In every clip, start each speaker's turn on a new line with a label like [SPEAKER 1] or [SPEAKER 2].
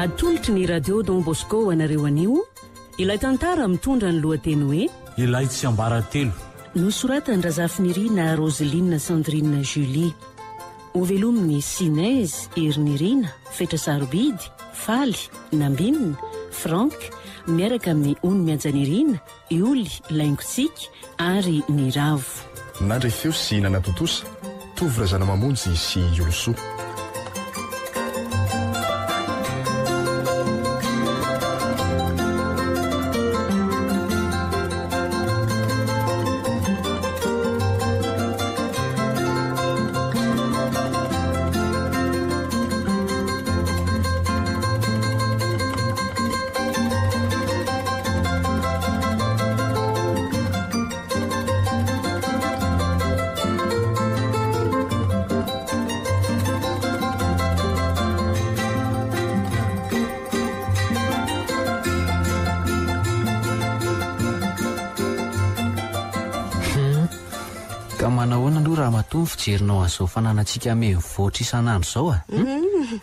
[SPEAKER 1] Atolotry ny Radio Don Bosco ho anareo anio ilay tantara mitondra ny lohateny hoe
[SPEAKER 2] Ilay tsiambaratelo.
[SPEAKER 1] Nosoratan-dRazafinirina Roseline Sandrine Julie. Hovelomin'i Sinez, Herinirina, Fetra Sarobidy, Faly, Nambinina, Franck, miaraka amin'i Ony Mihajanirina, Ioly, Laingotsiky ary Niravo.
[SPEAKER 3] Nandre feo sy nanatontosa, Tovo Razanamamonjy sy Iolosoa.
[SPEAKER 4] Ka manahoana aloha ramatoa ny fijerinao an'izao fananantsika miha-mivoatra isan'andro izao a? Hum?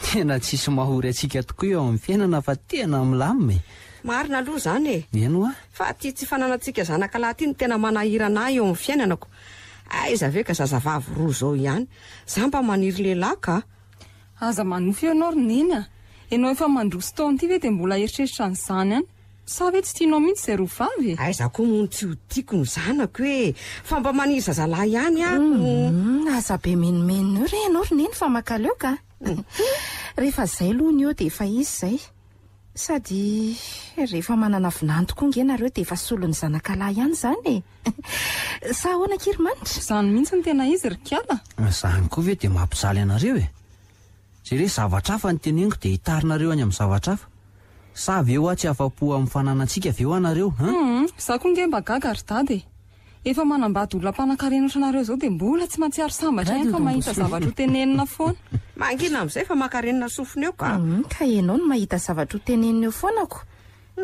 [SPEAKER 4] Tena tsisy mahory antsika tokoa eo amin'ny fiainana fa tena milamina e!
[SPEAKER 5] Marina aloha izany e!
[SPEAKER 4] Eny hoa!
[SPEAKER 5] Fa ity tsy fananantsika zanaka lahy ity no tena manahirana ahy eo amin'ny fiainanako. Aiza ve ka zazavavy roa izao ihany. Za mba maniry lehilahy ka!
[SPEAKER 6] Aza manofy eo ianao ry Neny a! Ianao efa mandroso taona ity ve dia mbola hieritreritra an'izany ihany? Sa ve tsy tianao mihitsy izay roa vavy e?
[SPEAKER 5] Aiza koa moa no tsy ho tiako ny zanako e! Fa mba maniry zazalahy ihany aho.
[SPEAKER 7] Humm, aza be menomenona eo re ianao ry Neny fa mankaleo ka! Rehefa izay aloha ny eo dia efa izy izay. Sady rehefa manana vinany tokoa nge nareo dia efa solon'ny zanakalahy ihany izany e! Sa ahoana akia ry Manitra?
[SPEAKER 6] Izany mihitsy no tena izy ry kala!
[SPEAKER 4] Izany koa ve dia mampijaly anareo e? Jereo zavatra hafa no teneniko dia hitarinareo any amin'ny zavatra hafa. Sa ve hoa tsy afa-po amin'ny fananantsika ve hoa nareo hein?
[SPEAKER 6] Humm, za koa nge mba gaga ry dada e! Efa manambady olona mpanankarena ohatranareo izao dia mbola tsy mahatsiaro sambatra ihany fa mahita zavatra ho tenenina foana.
[SPEAKER 5] Mangina amin'izay fa mankarenina sofina eo ka.
[SPEAKER 7] Humm, ka ianao no mahita zavatra ho tenenina eo foana ko.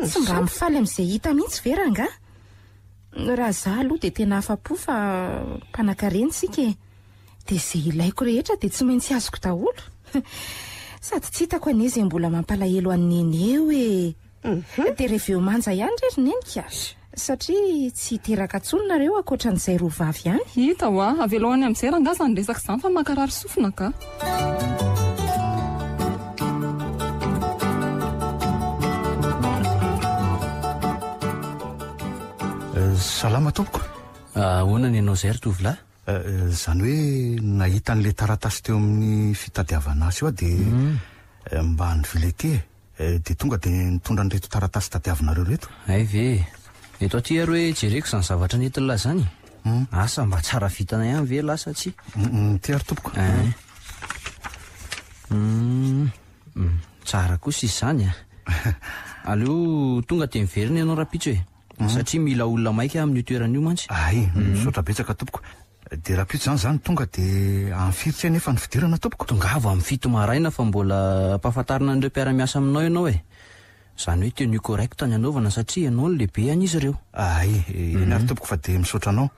[SPEAKER 7] Tsy mba mifaly amin'izay hita mihitsy ve rangahy? Raha za aloha dia tena afa-po fa mpanankarena isika e. Dia izay ilaiko rehetra dia tsy maintsy azoko daholo. Sady tsy hitako anie izay mbola mampalahelo an'i Neny eo e. Dia reveo manja ihany re ry Neny ka. Satria tsy hiteraka intsony nareo ankoatran'izay roa vavy ihany.
[SPEAKER 6] Hita hoa, avelao any amin'izay rangahy izany resaka izany fa mankarary sofina ka.
[SPEAKER 8] Salama tompoko.
[SPEAKER 4] Ahoana ny anao izay ry tovolahy?
[SPEAKER 8] Izany hoe nahita an'ilay taratasy teo amin'ny fitadiavana asa io aho dia mba nivily aty e. Dia tonga dia nitondra an'ireto taratasy tadiavinareo ireto.
[SPEAKER 4] Hay ve e. Eto aty ary hoe jereko izany zavatra nentin'lah izany e. Asa mba tsara vintana ihany ve lah sa tsia?
[SPEAKER 8] Ity ary tompoko.
[SPEAKER 4] Ein. Tsara kosa izy izany a. Aleo tonga dia miverina ianao rahampitso e. Satria mila olona maika amin'io toerana io mantsy.
[SPEAKER 8] Hay, misaotra betsaka tompoko. Dia rahampitso izany izany tonga dia amin'ny firy tsy anefa ny fidirana tompoko?
[SPEAKER 4] Tongava amin'ny fito maraina fa mbola ampahafantarina an'ireo mpiara-miasa aminao ianao e. Izany hoe tenue correcte ny anaovana satria ianao no lehibe an'izy ireo.
[SPEAKER 8] Hay, eny ary tompoko fa dia misaotra anao.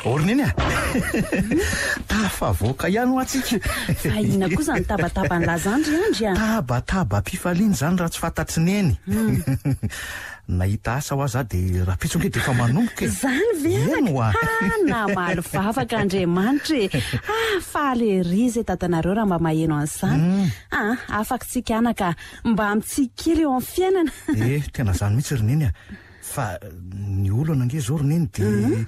[SPEAKER 8] Orina iny a! Tafavoaka ihany hoa tsika.
[SPEAKER 1] Fa inona koa izany tabataban'lah izany ry Andry a?
[SPEAKER 8] Tabatabam-pifaliana izany raha tsy fantatry Neny. Nahita asa hoa za dia rahampitso ange dia efa manomboka e!
[SPEAKER 1] Izany ve
[SPEAKER 8] Eny
[SPEAKER 1] anaka?
[SPEAKER 8] hoa!
[SPEAKER 1] Ha, namaly vavaka Andriamanitra e! Ah, faly ery izay dadanareo raha mba maheno an'izany. Ah, afaka tsika anaka, mba mitsiky kely eo amin'ny fiainana.
[SPEAKER 8] Eh, tena izany mihitsy ry Neny a! Fa ny olana ange izao ry Neny dia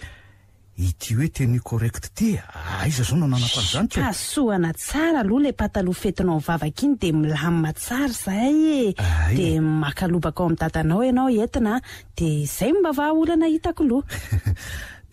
[SPEAKER 8] Ity hoe tenue correcte ity e, aiza zao no ananako an'izany ko?
[SPEAKER 1] Pasohana tsara aloha ilay pataloha fetinao mivavaka iny dia milamina tsara izay e!
[SPEAKER 8] Ay.
[SPEAKER 1] Dia maka lobaka ao amin'ny dadanao ianao entina dia izay no mba vahaolana hitako loha.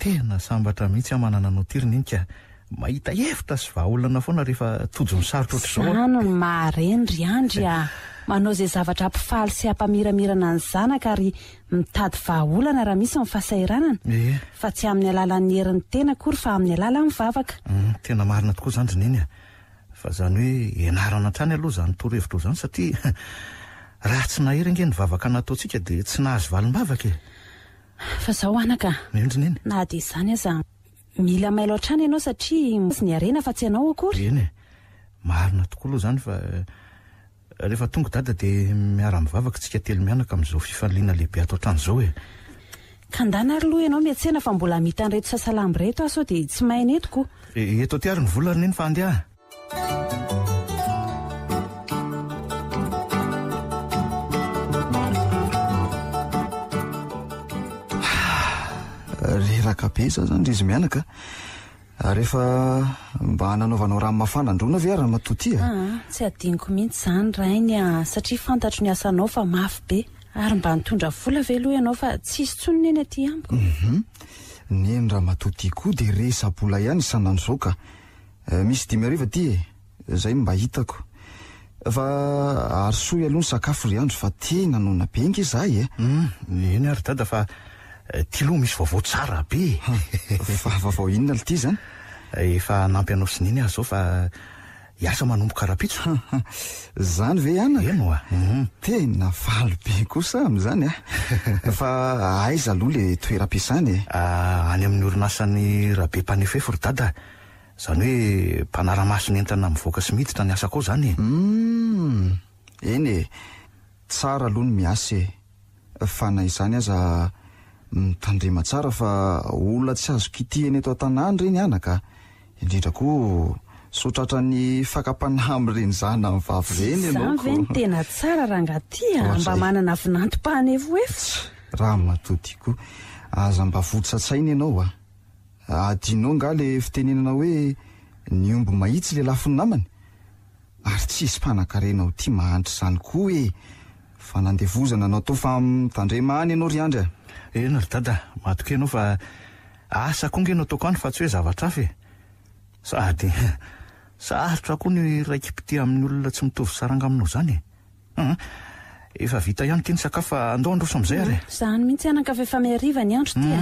[SPEAKER 8] Tena sambatra mihitsy aho manana anao ity ry Neny ka! Mahita hevitra sy vahaolana foana rehefa tojo ny sarotra ohatr'izao aho.
[SPEAKER 1] Izany no maha-reny ry Andry a! Manao izay zavatra hampifaly sy hampamiramirana ny zanaka ary Mitady vahaolana raha misy ny fahasahiranana,
[SPEAKER 8] Ie.
[SPEAKER 1] fa tsy amin'ny alalan'ny herin'ny tena akory fa amin'ny alalan'ny vavaka.
[SPEAKER 8] Hum, tena marina tokoa izany ry Neny a! Fa izany hoe ianarana hatrany aloha izany torohevitra izany satria raha tsy nahery ange ny vavaka nataontsika dia tsy nahazo valim-bavaka e!
[SPEAKER 1] Fa zao anaka.
[SPEAKER 8] Eny ry neny.
[SPEAKER 1] Na dia izany aza, mila mailo hatrany ianao satria ny harena fa tsy ianao akory.
[SPEAKER 8] Eny e. Marina tokoa aloha izany fa rehefa tonga dada dia miara-mivavaka tsika telo mianaka amin'izao fifaliana lehibe ato an-trano izao e.
[SPEAKER 1] Ka ndana ary aloha ianao miantsena fa mbola hamita an'ireto sasalambo ireto aho sao dia tsy maina eto ko.
[SPEAKER 8] Eto aty ary ny vola ry neny fa andeha.
[SPEAKER 9] Reraka be za zany ry izy mianaka. Ary efa mba nanaovanao rano mafana androana ve ary ramatoa ty a?
[SPEAKER 1] Aa, tsy adinoko mihitsy izany rainy a, satria fantatro ny asanao fa mafy be. Ary mba nitondra vola ve aloha ianao fa tsisy intsony neny aty amiko?
[SPEAKER 9] Hum, neny ramatoa ty koa dia resa-bola ihany isan'andro izao ka. Misy 5000 aty e, izay no mba hitako. Fa arosoy aloha ny sakafo ry Andry fa tena noana be nge za e.
[SPEAKER 8] Hum, eny ary dada fa ty aloha misy vaovao tsara be e.
[SPEAKER 9] Fa vaovao inona lty zany?
[SPEAKER 8] Efa hanampy anao sy Neny aho zao fa hiasa manomboka rahampitso.
[SPEAKER 9] Zany ve anaka?
[SPEAKER 8] Eny oa. Hum.
[SPEAKER 9] Tena faly be kosa amin'izany a. Fa aiza aloha le toeram-piasana e?
[SPEAKER 8] Any amin'ny orinasan'i Rabe Mpanefefo ry dada. Izany hoe mpanara-maso ny entana mivoaka sy miditra ny asako ao izany e!
[SPEAKER 9] Humm! Eny e! Tsara aloha ny miasa e! Fa na izany aza mitandrema tsara fa olona tsy azo kitihina eto an-tanàna ireny anaka a! Indrindra koa sao tratran'ny fakam-panahy amin'ireny zanany vavy ireny ianao
[SPEAKER 1] Izany ve no tena tsara rangahy ty a! Mba manana vinanto mpanefoefo!
[SPEAKER 9] Tsia! Ramatoa ty koa aza mba votsa-tsaina ianao a! Adinonao nga le fitenenana hoe ny omby mahitsy lelafin'ny namany? Ary tsisy mpanakarena ao ty mahantra izany koa e! Fanandevozana no atao fa mitandrema any ianao ry Andry a!
[SPEAKER 8] Eny ry dada, matokia ianao fa asa koa nge no ataoko any fa tsy hoe zavatra hafa e! Sady sarotra koa ny raiki-pitia amin'ny olona tsy mitovy saranga aminao izany e! Hum, efa vita ihany ity ny sakafo fa andao handroso amin'izay ary e.
[SPEAKER 1] Izany mihitsy anaka fa efa mihariva ny andro ity a.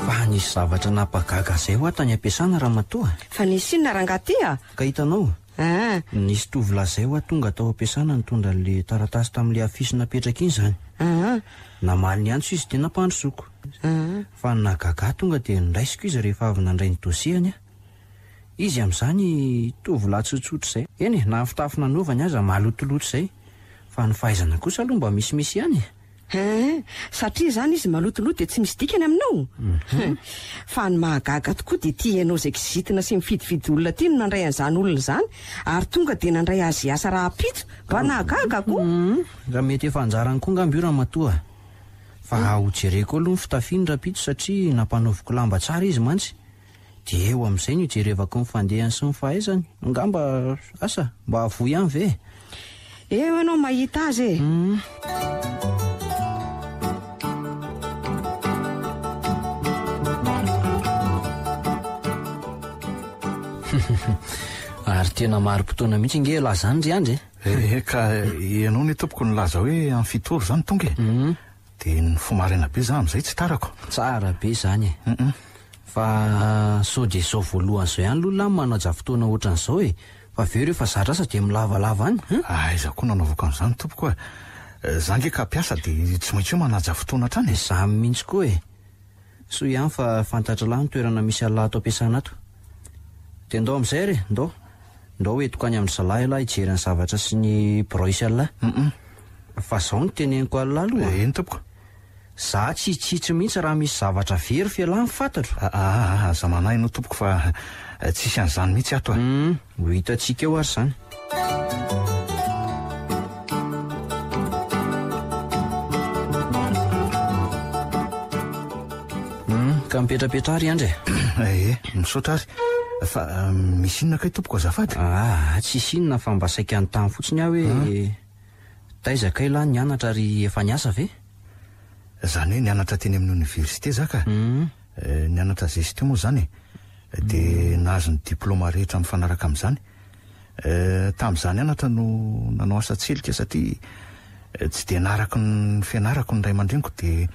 [SPEAKER 4] Fa nisy zavatra nampagaga izay hoa tany am-piasana ramatoa.
[SPEAKER 5] Fa nisy inona rangahy ty a?
[SPEAKER 4] Ka hitanao?
[SPEAKER 5] Aa.
[SPEAKER 4] Nisy tovolahy izay hoa tonga tao am-piasana nitondra an'ilay taratasy tamin'ilay afisy napetraka iny izany.
[SPEAKER 5] Aa.
[SPEAKER 4] Namaly ny antso izy dia nampandrosoako.
[SPEAKER 5] Aa.
[SPEAKER 4] Fa ny nahagaga ahy tonga dia noraisiko izy rehefa avy nandray ny dossier-ny aho. Izy amin'izany tovolahy tsotsotra izay. Eny e, na ny fitafy nanaovany aza malotoloto izay. Fa ny fahaizana kosa aloha mba misimisy ihany e.
[SPEAKER 5] Hein, satria izany izy malotoloto dia tsy misy dikany aminao? Hein, fa ny mahagaga tokoa dia ity ianao izay kizitina sy mifidifidy olona ity no nandray an'izany olona izany ary tonga dia nandray azy hiasa rahampitso. Mba nahagaga ko!
[SPEAKER 4] Hum, raha mety efa anjarany koa angamba io ramatoa a. Fa ho jereko aloha ny fitafiany rahampitso satria nampanaoviko lamba tsara izy mantsy. Dia eo amin'izay no hijerevako ny fandehany sy ny fahaizany. Angamba, asa, mba havoa ihany ve e?
[SPEAKER 5] Eo ianao mahita azy e!
[SPEAKER 4] Ary tena marim-potoana mihitsy ange ialahy izany ry Andry e!
[SPEAKER 8] Eh, ka ianao anie tompoko nilaza hoe amin'ny fito ora izany tonga e! Dia nifoha maraina be za amin'izay tsy tarako.
[SPEAKER 4] Tsara be izany e! Fa sao dia izao voalohany izao ihany aloha lahy no manaja fotoana ohatran'izao e! Fa avy eo rehefa zatra asa dia milavalava any an!
[SPEAKER 8] Aiza koa nanaovako an'izany tompoko a! Za ange ka mpiasa dia tsy maintsy hoe manaja fotoana hatrany e!
[SPEAKER 4] Izany mihitsy koa e! Soa ihany fa fantatr'lah ny toerana misy an'lah ato am-piasana ato. Dia ndao amin'izay ary e! Ndao! Ndao entiko any amin-dry zalahy ialahy hijery ny zavatra sy ny birao hisy an'lah. Fa zao no teneniko an'lah aloha a!
[SPEAKER 8] Eny tompoko.
[SPEAKER 4] Za tsy hitsitsy mihitsy raha misy zavatra very f'ialahy no fantatro.
[SPEAKER 8] Aa, aza manahy ianao tompoko fa tsisy an'izany mihitsy ato a!
[SPEAKER 4] Hum, ho hitantsika eo ary izany. Hum, ka mipetrapetraha ry Andry e.
[SPEAKER 8] Ee, misaotra ary. Fa misy inona kay tompoko azafady?
[SPEAKER 4] Aa, tsisy inona fa mba saika hanontany fotsiny aho hoe taiza kay lahy nianatra ary efa niasa ve?
[SPEAKER 8] Zany hoe nianatra teny amin'ny oniversite za ka. Nianatra gestion moa zany e. Dia nahazo ny diplaoma rehetra mifanaraka amin'izany. Tamin'izaho nianatra no nanao asa tselika satria tsy dia naharaky ny fianarako ny ray aman-dreniko dia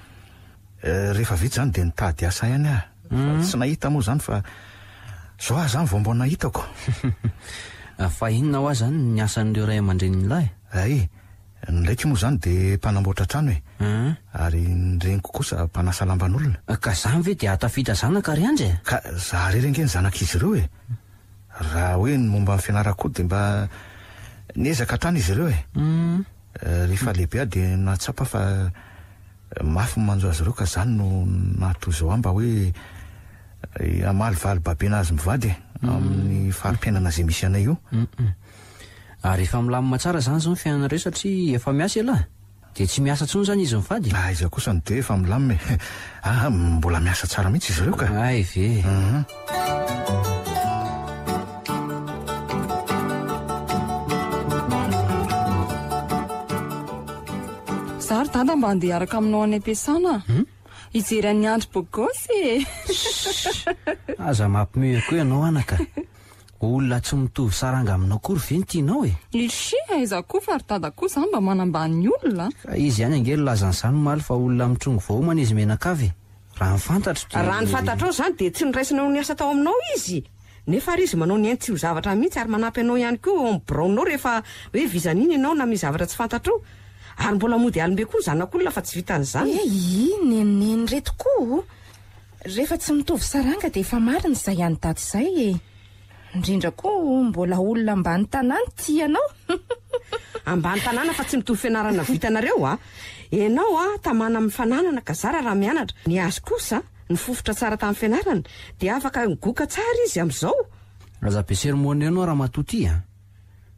[SPEAKER 8] rehefa vita izany dia nitady asa ihany aho. Fa tsy nahita moa izany fa izao aho izany vao mba nahitako.
[SPEAKER 4] Fa inona hoa zany ny asan'ireo ray aman-drenin'lah e?
[SPEAKER 8] Hay, ny raiko moa zany de mpanamboatra trano e. Ary ny reniko kosa mpanasa lamban'olona.
[SPEAKER 4] Ka zany ve de hahatafita zanaka ry Andry e?
[SPEAKER 8] Ka za rery ange ny zanak'izy ireo e. Raha hoe ny momba ny fianarako koa de mba niezaka hatrany izy ireo e. Rehefa lehibe aho de nahatsapa fa mafy ny manjo azy ireo ka zany no nahatoy izao ahy mba hoe hamaly valy babena azy mivady e, amin'ny fari-piainana izay misy anay io.
[SPEAKER 4] Ary efa milamina tsara izany izao ny fiainanareo satria efa miasa ialahy? Dia tsy miasa intsony izany izy mivady?
[SPEAKER 8] Aiza kosa no dia efa milamina e! Aa, mbola miasa tsara mihitsy izy ireo ka!
[SPEAKER 4] Hay ve!
[SPEAKER 6] Za ry dada mba handeha hiaraka aminao any am-piasana. Hijery an'i Andry bogosy e!
[SPEAKER 4] Aza mampiomehy koa ianao anaka. Olona tsy mitovy saranga aminao akory ve no tianao e?
[SPEAKER 6] Ishi, aiza koa fa ry dada koa zany mba manambany olona a!
[SPEAKER 4] Ka izy ihany ange nilaza an'izany omaly fa olona mitrongy vao homana izy mianakavy e! Raha ny fantatro dia.
[SPEAKER 5] Raha ny fantatrao izany dia tsy noraisina ho niasa tao aminao izy? Nefa ary izy manao ny ainy tsy ho zavatra mihitsy ary manampy anao ihany koa ao amin'ny biraonao rehefa hoe vizana iny ianao na misy zavatra tsy fantatrao. Ary mbola mody alim-be koa ny zanak'olona fa tsy vitan'izany.
[SPEAKER 7] Eii, nenoneno reto koa o! Rehefa tsy mitovy saranga dia efa marina izay an'i dada izay e! Indrindra koa mbola olona ambany tanàna tia anao.
[SPEAKER 5] Ambany tanàna fa tsy mitovy fianarana vitanareo a! Ianao a, tamana amin'ny fananana ka zara raha mianatra, ny azy kosa nifofotra tsara tamin'ny fianarana dia afaka migoka tsara izy amin'izao.
[SPEAKER 4] Aza be sermona eo ianao ramatoa ty a!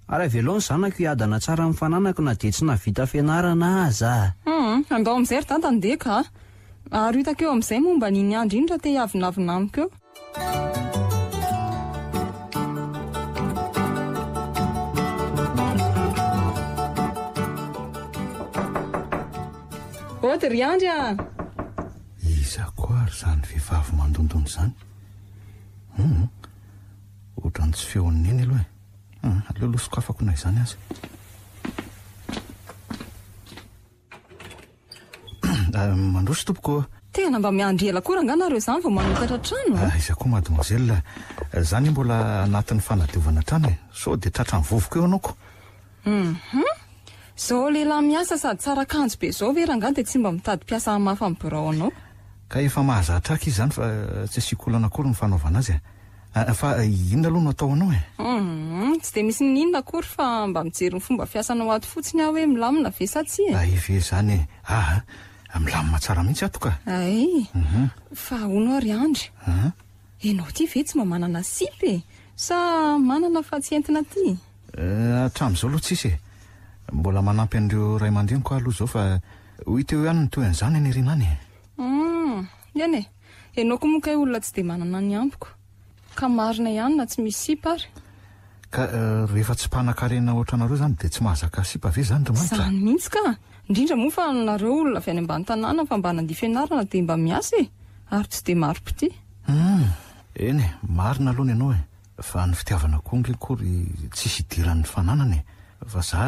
[SPEAKER 4] Ary avelao ny zanako hiadana tsara amin'ny fananako na dia tsy nahavita fianarana aza.
[SPEAKER 6] Hum, andao amin'izay ry dada ndeha ka. Ary ho hitako eo amin'izay momba an'iny andry iny raha te hiavonavona amiko eo. Ody ry andry a!
[SPEAKER 8] Iza koa ary izany vehivavy mandondona izany? Hum, ohatran'ny tsy feon'i Neny aloha e. Hum, aleo aloha sokafako na izany aza. Ah, mandroso tompoko.
[SPEAKER 6] Tena mba miandry ela koa rangaha nareo izany vao manokatra trano a!
[SPEAKER 8] Ah, iza koa mademoiselle, za anie mbola anatin'ny fanadiovana trano e, sao dia tratran'ny vovoka eo ianao ko.
[SPEAKER 6] Hum, zao lehilahy miasa sady tsara akanjo be zao ve rangaha dia tsy mba mitady mpiasa hamafa ny birao anao?
[SPEAKER 8] Ka efa mahazatra aky izy izany fa tsy asiako olana akory ny fanaovana azy e. Fa inona aloha no atao anao e?
[SPEAKER 6] Humm, tsy dia misy n'inona akory fa mba mijery ny fomba fiasanao ato fotsiny aho hoe milamina ve sa tsia e?
[SPEAKER 8] Hay ve izany e! Aa, milamina tsara mihitsy ato ka!
[SPEAKER 6] Hay, fa hono aho ry Andry, ianao ity ve tsy mba manana sipa e? Sa manana fa tsy entina aty?
[SPEAKER 8] Hatramin'izao aloha tsisy e! Mbola manampy an'ireo ray aman-dreniko aho aloha izao fa ho hita eo ihany ny tohin'izany any aoriana any e!
[SPEAKER 6] Humm, eny e! Enao koa moa kay olona tsy dia manana ny ampiko. Ka marina ihany na tsy misy sipa ary.
[SPEAKER 8] Ka rehefa tsy mpanakarena ohatranareo zany dia tsy mahazaka sipa ve zany ry Manitra?
[SPEAKER 6] Zany mihitsy ka! Indrindra moa fa nareo olona avy any ambany tanàna fa mba nandia fianarana dia mba miasa e! Ary tsy dia maro mpitia.
[SPEAKER 8] Humm! Eny e, marina aloha ny anao e! Fa ny fitiavana koa ange akory tsisy idiran'ny fananana e! Fa za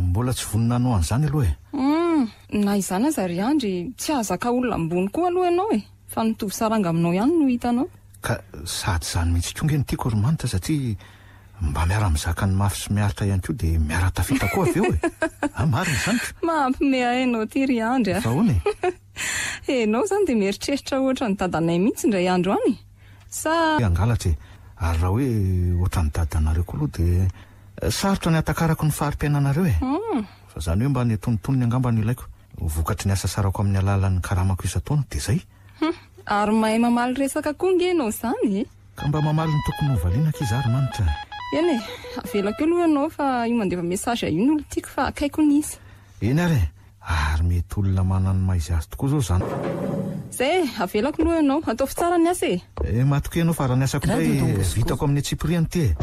[SPEAKER 8] mbola tsy vonona hanao an'izany aloha e!
[SPEAKER 6] Humm! Na izany aza ry Andry, tsy hahazaka olona ambony koa aloha ianao e! Fa ny mitovy saranga aminao ihany no hitanao.
[SPEAKER 8] Ka sady izany mihitsy koa ange no tiako ry Manitra satria mba miara-mizaka ny mafy sy miaritra ihany koa dia miara-tafita koa avy eo e! Ah marina izany ko!
[SPEAKER 6] Mampime ahy ianao ity ry Andry a!
[SPEAKER 8] Fa ahoana e?
[SPEAKER 6] Ianao izany dia mieritreritra ohatran'ny dadanay mihitsy indray andro any e! Sa.
[SPEAKER 8] Hangalatra e! Ary raha hoe ohatran'ny dadanareo koa aloha dia sarotra ny hahatakarako ny fari-piainanareo e! Fa izany hoe mba ny antonontonony angamba no ilaiko. Ho vokatry ny hasasarako amin'ny alalan'ny karamako isan-taona dia izay.
[SPEAKER 6] Hum! Ary mahay mamaly resaka koa nge ianao izany e!
[SPEAKER 8] Ka mba mamaly ny tokony ho valiana akia za ry Manitra a!
[SPEAKER 6] Eny e! Avelako eo aloha ianao fa io mandefa message io ny olon-tiako fa akaiko ny izy.
[SPEAKER 8] Eny ary e! Ary mety olona manana ny maha izy azy tokoa izao izany.
[SPEAKER 6] Zay e! Avelako aloha ianao. Ataovy tsara ny asa e!
[SPEAKER 8] Eh, matokia ianao fa raha ny asako indray vitako amin'ny antsipiriany ity e!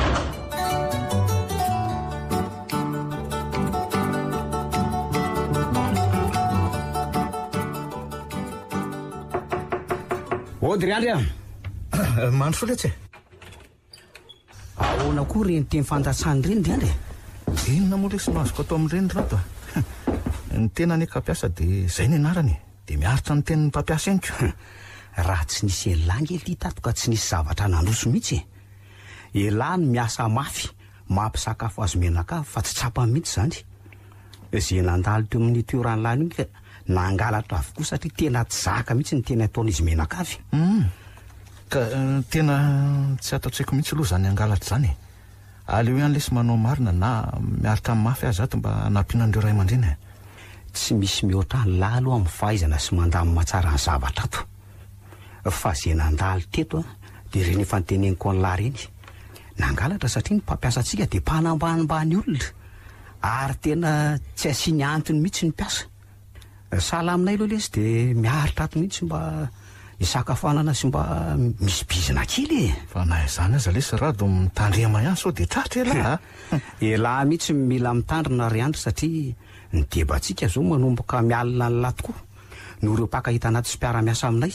[SPEAKER 10] Ody ry Andry a!
[SPEAKER 8] Mandrosoa letsy e!
[SPEAKER 10] Ahoana koa ireny teny fandatsana ireny ry Andry e?
[SPEAKER 8] Inona moa lesy no azoko atao amin'ireny ry Rado a? Ny tena anie ka mpiasa dia izay ny anarany e! Dia miaritra ny tenin'ny mpampiasa ihany ko.
[SPEAKER 10] Raha tsy nisy elah nge ity tato ka tsy nisy zavatra nandroso mihitsy e! Elah no miasa mafy. Mampisakafo azy mianakavy fa tsy tsapany mihitsy izany. Izay nandalo teo amin'ny toeran'lah iny ka nangalatra avokoa satria tena tsy zaka mihitsy ny tena ataon'izy mianakavy.
[SPEAKER 8] Hum. Ka tena tsy ato an-tsaiko mihitsy aloha izany hangalatra izany e. Aleo ihany lesy manao marina na miaritra mafy aza ato mba hanampiana an'ireo ray aman-dreny e.
[SPEAKER 10] Tsy misy mihoatra an'lah aloha amin'ny fahaizana sy mandamina tsara ny zavatra ato. Fa izay nandalo teto dia ireny efa noteneniko an'lah ireny. Nangalatra satria ny mpampiasa antsika dia mpanambanimbany olona ary tena tsy asiany antony mihitsy ny mpiasa. Sahala aminay aloha lesy dia miaritra ato mihitsy mba hisakafoanana sy mba misy bizina kely e!
[SPEAKER 8] Fa na izany aza lesy Rado mitandrema ihany sao dia tratra elah a!
[SPEAKER 10] Elah mihitsy no mila mitandrina ry Andry satria ny debantsika izao manomboka mialona an'lah tokoa noho ireo mpaka hita anaty sy mpiara-miasa aminay.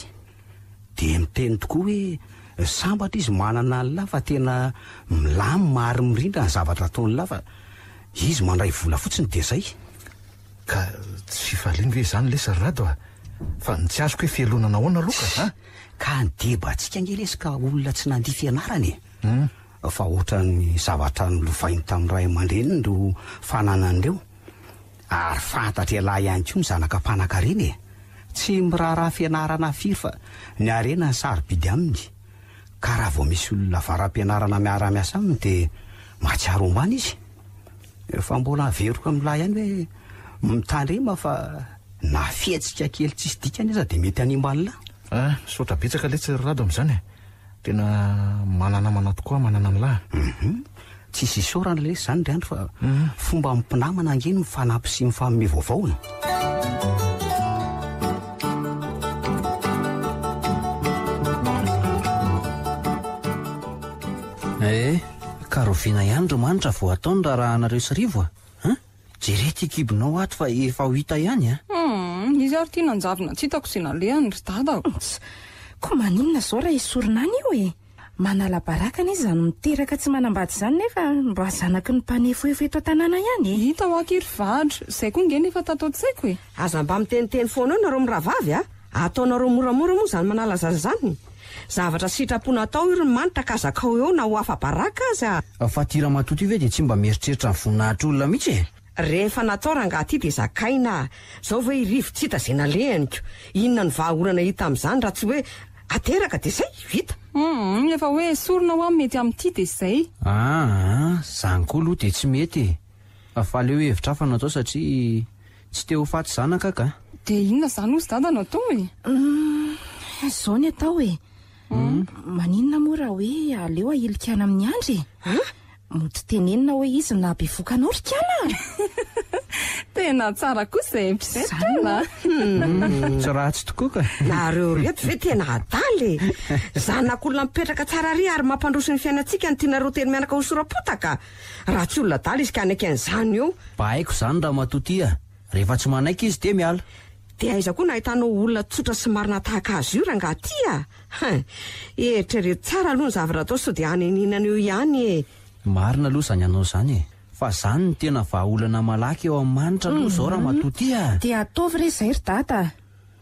[SPEAKER 10] Dia miteny tokoa hoe sambatra izy manana an'lah fa tena milamina ary mirindra ny zavatra ataon'lah fa izy mandray vola fotsiny dia zay.
[SPEAKER 8] Ka tsy fifaliana ve izany lesy ry Rado a? Fa ny tsy azoko hoe fialonana ahoana aloha ka a?
[SPEAKER 10] Ka ny debantsika ange lesy ka olona tsy nandia fianarana e! Fa ohatran'ny zavatra nolovainy tamin'ny ray aman-dreniny ireo fananany ireo. Ary fantatr'ialahy ihany koa ny zanaka mpanankarena e! Tsy miraharaha fianarana firy fa ny harena no sarobidy aminy. Ka raha vao misy olona avara-pianarana miara-miasa aminy dia mahatsiaro ambany izy. Fa mbola averiko amin'ilahy ihany hoe mitandrema fa na fihetsika kely tsisy dikany aza dia mety hanimba an'ilahy.
[SPEAKER 8] Ah, misaotra betsaka letsy ry Rado amin'izany e! Tena mananamana tokoa manana an'lah.
[SPEAKER 10] Hum, tsisy isaorana lesy izany ry Andry fa fomba amin'ny mpinamana ange ny mifanampy sy mifanome vaovao e.
[SPEAKER 4] Eh, ka rahoviana ihany ry Manitra vao atao ny raharahanareo sy Rivo a? Hein? Jereo ity kibonao ato fa efa ho hita ihany a!
[SPEAKER 6] Humm, izy ary ity nanjavona tsy hitako izay nalehany ry dada o!
[SPEAKER 7] Tss, koa maninona izao raha esorina any io e? Manala baraka anie izany miteraka tsy manambady izany nefa mba zanaky ny mpanefoefo eto an-tanàna ihany e!
[SPEAKER 6] Hita hoa akia ry vadro, izay koa nge nefa tato an-tsaiko e!
[SPEAKER 5] Aza mba miteniteny foana eo nareo mirahavavy a! Ataonareo moramora moa izany manala zaza izany? Zavatra sitrapo natao io ry Manitra ka zakao eo na ho afa-baraka aza.
[SPEAKER 4] Fa ty ramatoa ty ve dia tsy mba mieritreritra ny voninahitr'olona mihitsy e?
[SPEAKER 5] Rehefa natao rangaha ty dia zakaina a! Zao ve i Rivo tsy hita izay nalehany ko! Inona no vahaolana hita amin'izany raha tsy hoe ateraka dia zay, vita!
[SPEAKER 6] Humm, efa hoe esorina hoa mety amin'ity dia zay.
[SPEAKER 4] Aa, zany koa aloha dia tsy mety e! Fa aleo hevitra hafa no atao satria tsy te ho faty zanaka ka.
[SPEAKER 6] Dia inona izany hozy dada no atao e?
[SPEAKER 7] Humm, izao ny atao e. Maninona moa raha hoe aleo ahilika any amin'i Andry e? Mody tenenina hoe izy no nahabevoka anao ry kala a!
[SPEAKER 6] Tena tsara kosa e, mpisetra a!
[SPEAKER 4] Tsy ratsy tokoa ka.
[SPEAKER 5] Nareo reto ve tena adala e! Zanak'olona mipetraka tsara ary ary mampandroso ny fiainantsika no tianareo telo mianaka ho sora-potaka? Raha tsy olona adala izy ka hanaiky an'izany eo.
[SPEAKER 4] Mba haiko izany ramatoa ty a! Rehefa tsy manaiky izy dia miala.
[SPEAKER 5] Dia aiza koa no ahitanao olona tsotra sy marina tahaka azy io rangaha ty a! Hein! Eritrereto tsara aloha ny zavatra atao sao dia haneninana eo ihany e!
[SPEAKER 4] Marina aloha izany anao izany e! Fa izany no tena vahaolana malaky eo amin'ny manitra aloha izao ramatoa ty a!
[SPEAKER 7] Dia ataovy re izay ry dada a!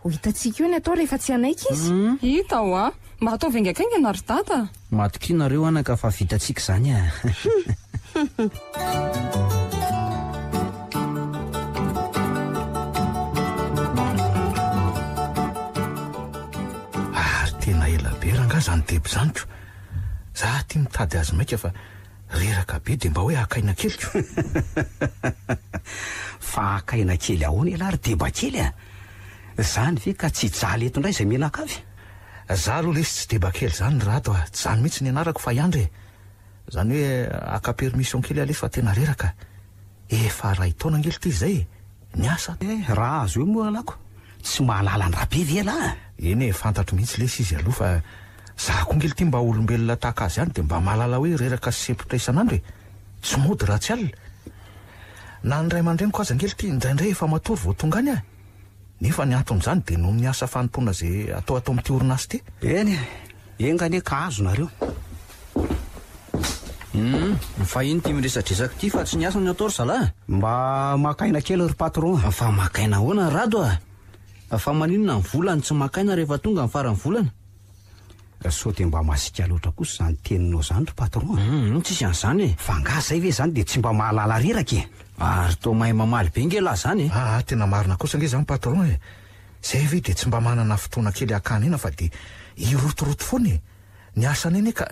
[SPEAKER 7] Ho hitantsika eo ny atao rehefa tsy hanaiky izy.
[SPEAKER 6] Hita hoa! Mba ataovy haingankaingana ry dada a!
[SPEAKER 4] Matokia nareo anaka fa vitantsika izany a!
[SPEAKER 8] Ary tena ela be rangaha izany deba izany ko! Za aty mitady azy maika fa reraka be dia mba hoe haka aina kely ko!
[SPEAKER 10] Fa haka aina kely ahoana ialahy ry deba kely a! Zany ve ka tsy hijaly eto indray izay mianakavy?
[SPEAKER 8] Za aloha lesy tsy deba kely zany ry Rado a! Tsy zany mihitsy ny anarako fa i Andry e! Zany hoe haka permission kely aho lesy fa tena reraka. Efa ray taona ange lty izay e! Niasa.
[SPEAKER 10] Eh, raha azo eo moa alako, tsy mahalala an-dRabe ve ialahy?
[SPEAKER 8] Eny e, fantatro mihitsy lesy izy aloha fa za koa ange lty mba olombelona tahaka azy ihany dia mba mahalala hoe reraka sy sempotra isan'andro e! Tsy mody raha tsy alina. Na ny ray aman-dreniko aza ange lty indraindray efa matory vao tonga any aho. Nefa ny anton'izany dia noho ny asa fanompoana izay atao ato amin'ity orinasa ity.
[SPEAKER 10] Eny e, enga anie ka azo nareo.
[SPEAKER 4] Hum, fa ino ity miresadresaka ity fa tsy ny asa no atao ry zalahy?
[SPEAKER 10] Mba maka aina kely ry patron a.
[SPEAKER 4] Fa maka aina ahoana ry Rado a? Fa maninona ny vola no tsy maka aina rehefa tonga ny faran'ny volana?
[SPEAKER 10] Sao dia mba masiaka loatra kosa izany teninao izany ry patron a?
[SPEAKER 4] Hum, tsisy an'izany e.
[SPEAKER 10] Fa angaha izay ve izany dia tsy mba mahalala reraka e?
[SPEAKER 4] Ary toa mahay mamaly be nge lahy izany e.
[SPEAKER 8] Aa, tena marina kosa ange izany patron e. Izay ve dia tsy mba manana fotoana kely hakana aina fa dia hirotoroto foana e. Ny asanay anie ka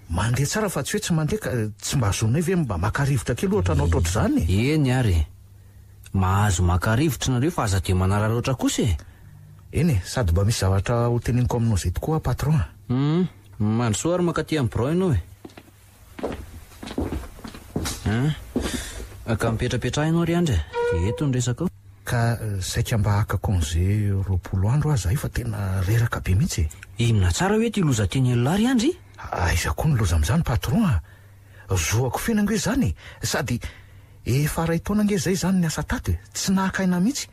[SPEAKER 8] mandeha tsara fa tsy hoe tsy mandeha ka tsy mba zonay ve mba maka rivotra kely ohatra anao ohatrohatr'izany
[SPEAKER 4] e. Eny ary e. Mahazo maka rivotra nareo fa aza dia manararaotra kosa e!
[SPEAKER 8] Eny e, sady mba misy zavatra ho teneniko aminao izay tokoa aho patron a!
[SPEAKER 4] Hum, mandrosoa ary mankaty amin'ny birao ianao e! Hein, ka mipetrapetraha ianao ry Andry e, dia eto ny resaka ao.
[SPEAKER 8] Ka saika mba haka congé 20 andro aho zahay fa tena reraka be mihitsy e!
[SPEAKER 4] Inona tsara hoe ity loza teny an'lah ry Andry?
[SPEAKER 8] Aiza koa ny loza amin'izany patron a! Zoako feno ange izany e! Sady efa iray taona ange izay izany niasa tato e! Tsy naka aina mihitsy!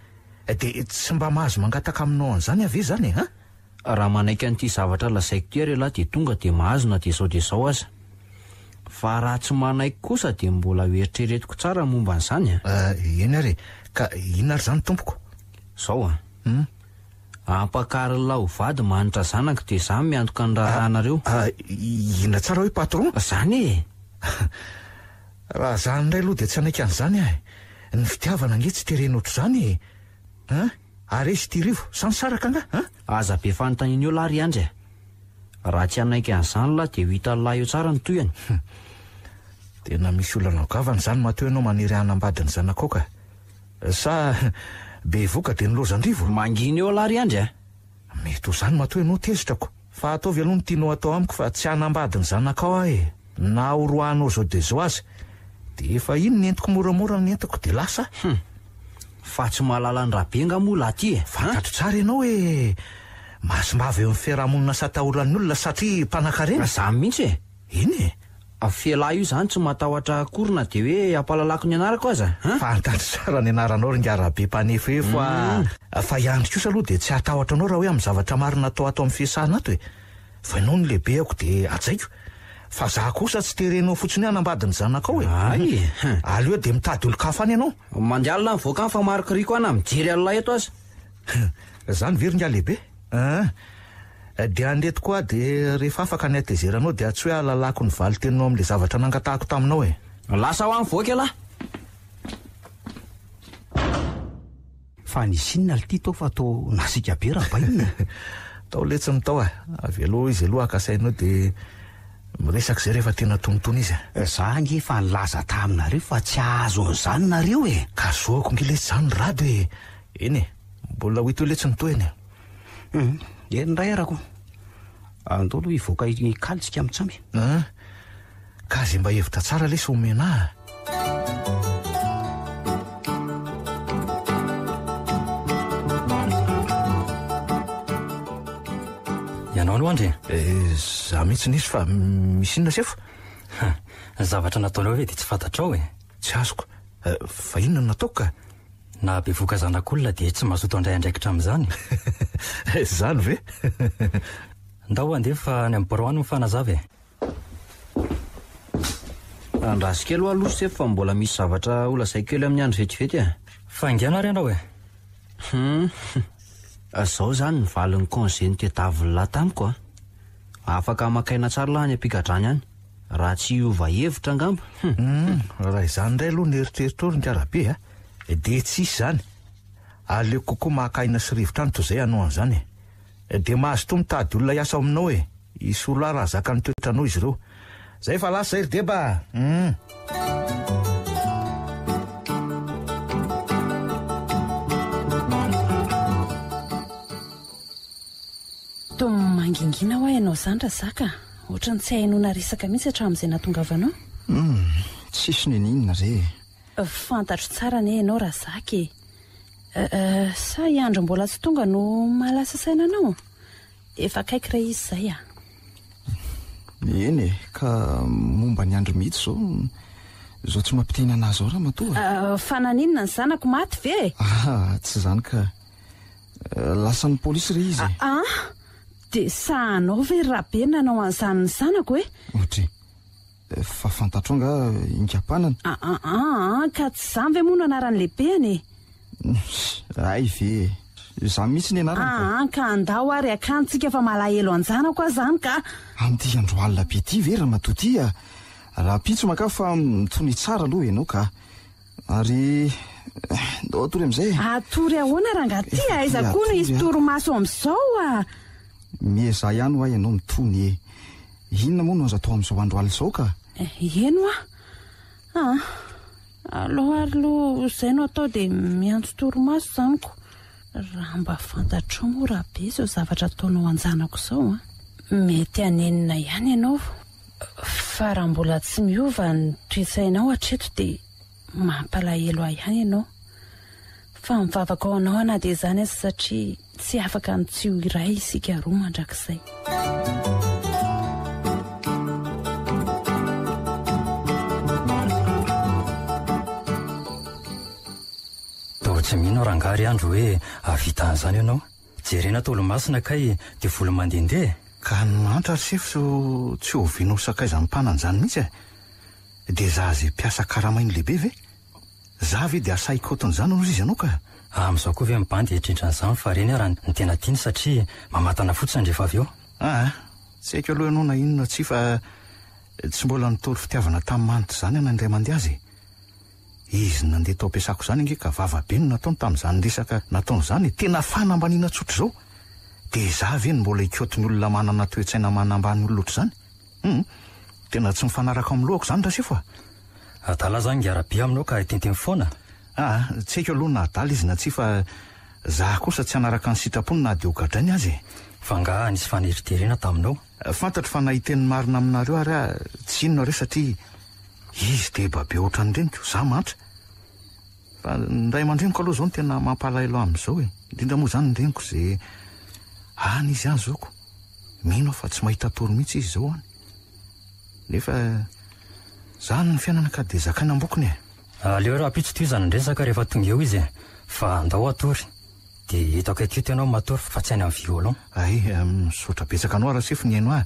[SPEAKER 8] Dia tsy mba mahazo mangataka aminao an'izany aho ve izany e! An?
[SPEAKER 4] Raha manaiky an'ity zavatra lazaiko ity ary ialahy dia tonga dia mahazo na dia izao dia izao aza. Fa raha tsy manaiky kosa dia mbola ho eritreretiko tsara ny momba an'izany
[SPEAKER 8] a! Eny ary e! Ka inona ary izany tompoko?
[SPEAKER 4] Izao an! Ampakarin'lah ho vady manitra zanako dia za miantoka ny raharahanareo.
[SPEAKER 8] Inona tsara hoe patron?
[SPEAKER 4] Zany e!
[SPEAKER 8] Raha zany indray aloha dia tsy hanaiky an'izany aho e! Ny fitiavana ange tsy terena ohatr'izany e! An! Ary izy ity Rivo, sa nisaraka angaha? An!
[SPEAKER 4] Aza be fanontaniana eo lah ry Andry a! Raha tsy hanaiky an'izany lah dia ho hitan'lah eo tsara ny tohiny.
[SPEAKER 8] Tena misy olana goavana izany matoa ianao maniry hanambady ny zanakao ka! Sa bevoka dia nilaozan-drivo?
[SPEAKER 4] Mangina eo lah ry Andry a!
[SPEAKER 8] Mety ho izany matoa ianao tezitra ko! Fa ataovy aloha ny tianao atao amiko fa tsy hanambady ny zanakao aho e! Na ho roahanao izao dia izao aza dia efa iny nentiko moramora ny entako dia lasa aho!
[SPEAKER 4] Hum! Fa tsy mahalala an'i Rabe nga moa lah ty e!
[SPEAKER 8] Fantatro tsara ianao e! Masimbava eo amin'ny fiarahamonina sy atahoran'ny olona satria mpanankarena!
[SPEAKER 4] Zany mihitsy e!
[SPEAKER 8] Eny e!
[SPEAKER 4] F'elah io zany tsy matahotra akory na dia hoe ampahalalako ny anarako aza an!
[SPEAKER 8] Fantatro tsara ny anaranao ry ingahy Rabe mpanefoefo a! Fa i Andry kosa aloha dia tsy hatahotra anao raha hoe amin'ny zavatra marina atao ato amin'ny fiasana ato e! Fa ianao no lehibeako dia hajaiko. Fa za kosa tsy terenao fotsiny hoe hanambady ny zanakao e!
[SPEAKER 4] Hay e!
[SPEAKER 8] Aleo dia mitady olon-kafa any ianao.
[SPEAKER 4] Mandeha alina mivoaka any fa marikoriko aho na mijery an'lah eto aza.
[SPEAKER 8] Zany ve ry ingahy lehibe? An! Dia andeha tokoa aho dia rehefa afaka ny hatezeranao dia tsy hoe hahalalako ny valin-teninao amin'ilay zavatra nangatahako taminao e!
[SPEAKER 4] Lasa ho any mivoaka ialahy!
[SPEAKER 10] Fa nisy inona lty tao fa toa nasiaka be Rabainina e?
[SPEAKER 8] Tao letsy ny tao a! Avelao izy aloha haka saina eo dia miresaka izay rehefa tena tonitony izy
[SPEAKER 10] a! Za ange efa nilaza taminareo fa tsy hahazo an'izany nareo e!
[SPEAKER 8] Ka zoako ange letsy izany ry Rado e! Eny e! Mbola ho hita eo letsy ny tohiny e!
[SPEAKER 10] Hum, eny indray arako. Andao aloha hivoaka hikaly tsika mitsamy.
[SPEAKER 8] An! Ka ze mba hevitra tsara lesy omena ahy a!
[SPEAKER 11] Ianao aloha Andry
[SPEAKER 8] e? Eh, za mihitsy nisy fa misy inona sefo?
[SPEAKER 11] Ny zavatra nataonao ve dia tsy fantatrao e?
[SPEAKER 8] Tsy azoko. Fa inona no nataoko ka?
[SPEAKER 11] Na bevoka zanak'olona dia tsy mazoto handray andraikitra amin'izany.
[SPEAKER 8] Izany ve?
[SPEAKER 11] Ndao handeha fa any amin'ny birao any mifanazava e.
[SPEAKER 4] Andraso kely hoa aloha sefo fa mbola misy zavatra ho lazaiko kely amin'ny andro vetivety e.
[SPEAKER 11] Faingàna ary ianao e.
[SPEAKER 4] Hum. Zao izany ny valin'ny congé notediavin'lah tamiko a. Afaka maka aina tsara lah any am-pigadrana any. Raha tsy hiova hevitra angamba.
[SPEAKER 8] Hum, raha izany indray aloha ny eritreritrao ry Ngarabe a, dia tsy hisy izany. Aleoko kokoa maka aina sy rivotra any toy izay hanao an'izany e. Dia mazotoa mitady olona hiasa ao aminao e. Hisolo ahy raha zakan'ny toetranao izy ireo. Zay fa lasa izay ry Deba a! Hum.
[SPEAKER 1] Toa mangingina hoa ianao izany Razaka a! Ohatran'ny tsy ahenoana resaka mihitsy hatramin'izay nahatongavanao.
[SPEAKER 9] Humm, tsisy n'inon'inona re
[SPEAKER 1] e! Fantatro tsara anie ianao Razaka e! Euh, sa i Andry mbola tsy tonga no mahalasa saina anao? Efa akaiky re izy izay a!
[SPEAKER 9] Eny e, ka momba an'i Andry mihitsy izao, izao tsy mampiteny an'ahy izao ramatoa
[SPEAKER 1] a! Fa naninona ny zanako maty ve e?
[SPEAKER 9] Ah, tsy izany ka. Lasan'ny polisy re izy e!
[SPEAKER 1] Ah! Dia sahanao ve ry Rabe nanao an'izany ny zanako e?
[SPEAKER 9] Ohatry. Fa fantatrao angaha Ingapanana?
[SPEAKER 1] Aa ka tsy izany ve moa no anaran'ny lehibeny e?
[SPEAKER 9] Hay ve e! Izany mihitsy ny anarany ka.
[SPEAKER 1] Aa ka andao ary akany tsika fa malahelo an-janako aho zany ka.
[SPEAKER 9] Amin'ity andro alina be ity ve ramatoa ity a? Rahampitso maka fa mitonia tsara aloha ianao ka. Ary ndao hatory amin'izay e.
[SPEAKER 1] Hatory ahoana rangahy ty? Aiza koa no hisy torimaso amin'izao a?
[SPEAKER 9] Miezaha ihany hoa ianao mitony e. Inona moa no azo atao amin'izao andro alina izao ka?
[SPEAKER 1] Eny hoa. Ah, aleo ary aloha izay no atao dia miantso torimaso izany ko. Raha mba fantatrao moa Rabe izao zavatra ataonao an-janako izao an. Mety hanenina ihany ianao. Fa raha mbola tsy miova ny toe-tsainao hatreto dia mampalahelo ahy ihany ianao. Fa mivavaka ho anao aho na dia izany aza satria tsy afaka ny tsy ho iray isika roa mandrakizay.
[SPEAKER 11] Toa tsy mino aho rangahy ry Andry hoe hahavita an'izany ianao. Jerena Tolomasina kay dia vola mandehandeha e!
[SPEAKER 8] Ka ny mahantra ry sefo tsy oviana ho sakaizan'ny mpanan-jany mihitsy e! Dia za ze mpiasa karamainy lehibe ve? Za ve dia asahy kaotin'izany hozy izy anao ka?
[SPEAKER 11] Amin'izao koa ve ny bandy hiatritra an'izany fa reny ara ny tena tiany satria mamatana fotsiny rehefa avy eo.
[SPEAKER 8] Aa, tsy haiko aloha ianao na inona tsia fa tsy mbola nitory fitiavana tamin'ny manitra izany aho na indray mandeha aza e! Izy nandeha tao am-piasako izany ange ka vava be no nataony tamin'izany resaka nataony izany e! Tena fanambaniana tsotra izao! Dia izaho ve no mbola hikaoty ny olona manana toe-tsaina manambany olona ohatr'izany? Hum! Tena tsy mifanaraka amin'ny lohako izany Rasefo a!
[SPEAKER 11] Adala zany ngy Rabe aminao ka hiteniteny foana?
[SPEAKER 8] Aa! Tsy haiko aloha na adala izy na tsia fa za kosa tsy hanaraka ny sitrapony na dia ho gadrainy aza e!
[SPEAKER 11] Fa angaha nisy faneriterena taminao?
[SPEAKER 8] Fantatro fa na hiteny marina aminareo ary aho tsy hino nareo satria Izy deba be ohatran'ny reniko, za mantra. Fa ny ray aman-dreniko aloha zao no tena mampalahelo ahy amin'izao e. Indrindra moa zany ny reniko ze any izy any zoko. Mino aho fa tsy mahita tory mihitsy izy zao any. Nefa zany ny fiainana ka de zakaina ambokony e.
[SPEAKER 11] Aleo rahampitso tohizana ny resaka rehefa tonga eo izy e. Fa andao hatory. Dia eto akaiky eto ianao matory fa tsy any amin'ny violon.
[SPEAKER 8] Hay, misaotra betsaka anao Rasefo nihaino ahy.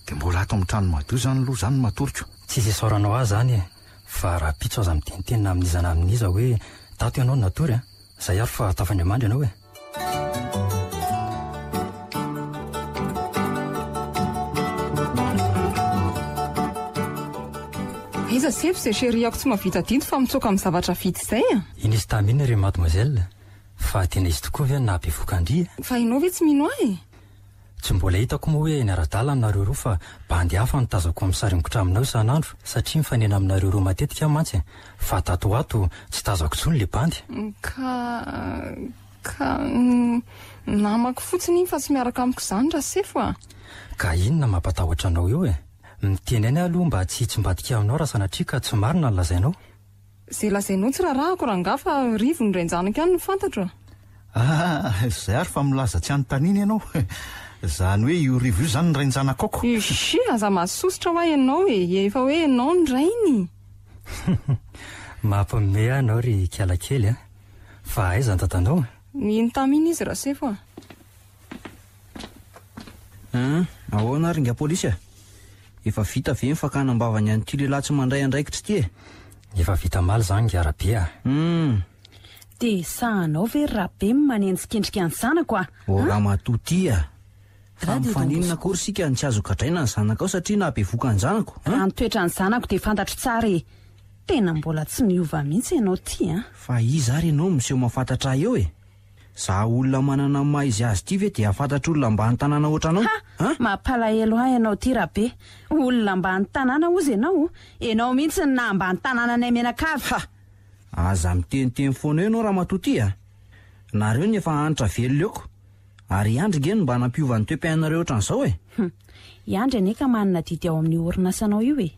[SPEAKER 8] Dia mbola ato amin'ny trano madio izany aloha izany no matoriko.
[SPEAKER 11] Tsisy isaoranao ahy izany e! Fa rahampitso aza miteniteny na amin'iza na amin'iza hoe tato ianao no natory a! Izay ary fa tafandriamandry ianao e!
[SPEAKER 6] Aiza sefo izay chérie-ako tsy mahavita adidy fa mitsoaka amin'ny zavatra vita izay a!
[SPEAKER 11] Iny izy tamin'iny ry mademoiselle, fa tena izy tokoa ve no nahabevoka an-dry e?
[SPEAKER 6] Fa ianao ve tsy mino ahy e?
[SPEAKER 11] Tsy mbola hitako moa hoe niara-dalana aminareo roa fa bandy hafa no tazako misaringotra aminao isan'andro satria mifanena aminareo roa matetika aho mantsy e! Fa tato ho ato tsy tazako intsony le bandy.
[SPEAKER 6] Ka ka namako fotsiny iny fa tsy miaraka amiko izany Rasefo a!
[SPEAKER 11] Ka inona mampatahotra anao eo e? Miteny aina aloha mba tsy hitsimbadika aminao raha sanatria ka tsy marina ny lazainao.
[SPEAKER 6] Ze lazainao tsy rarahako rangaha fa Rivo ny rain-janako ihany no fantatro a!
[SPEAKER 8] Ah, izay ary fa milaza tsy anontaniana ianao. Izany hoe io Rivo io izany ny rain-janakao ko.
[SPEAKER 6] Ushi, aza mahasosotra hoa ianao e, efa hoe ianao ny rainy.
[SPEAKER 11] Mampiomehy ahy ianao ry kiala kely a! Fa aiza ny dadanao?
[SPEAKER 6] Nino tamin izy Rasefo a!
[SPEAKER 4] Hum, ahoana ary ingahy polisy a? Efa vita ve ny fakana am-bavany an'ity lehilahy tsy mandray andraikitra ity e?
[SPEAKER 11] Efa vita omaly izany ingahy Rabe a!
[SPEAKER 4] Hum.
[SPEAKER 1] Dia sahanao ve ry Rabe ny manenjikendrika ny zanako a?
[SPEAKER 4] Ô ramatoa ty a! Fa mifaninona akory isika no tsy azo gadraina ny zanakao satria nahabevoka ny zanako an?
[SPEAKER 1] Raha ny toetran'ny zanako dia fantatro tsara e! Tena mbola tsy miova mihitsy ianao ty an!
[SPEAKER 4] Fa iza ary ianao no miseho mahafantatra ahy eo e? Za olona manana ny maha izy azy ity ve dia hahafantatra olona ambany tanàna ohatranao?
[SPEAKER 1] Ha! Mampalahelo ahy ianao ity Rabe. Olona ambany tanàna hozy ianao? Ianao mihitsy no naha ambany tanàna anay mianakavy.
[SPEAKER 4] Ha! Aza miteniteny foana eo ianao ramatoa ity a! Nareo no efa hanitra velona eoko. Ary i Andry nge no mba nampiova ny toe-piainanareo ohatran'izao e!
[SPEAKER 1] Hum! I Andry anie ka manana adidy ao amin'io orinasanao io e!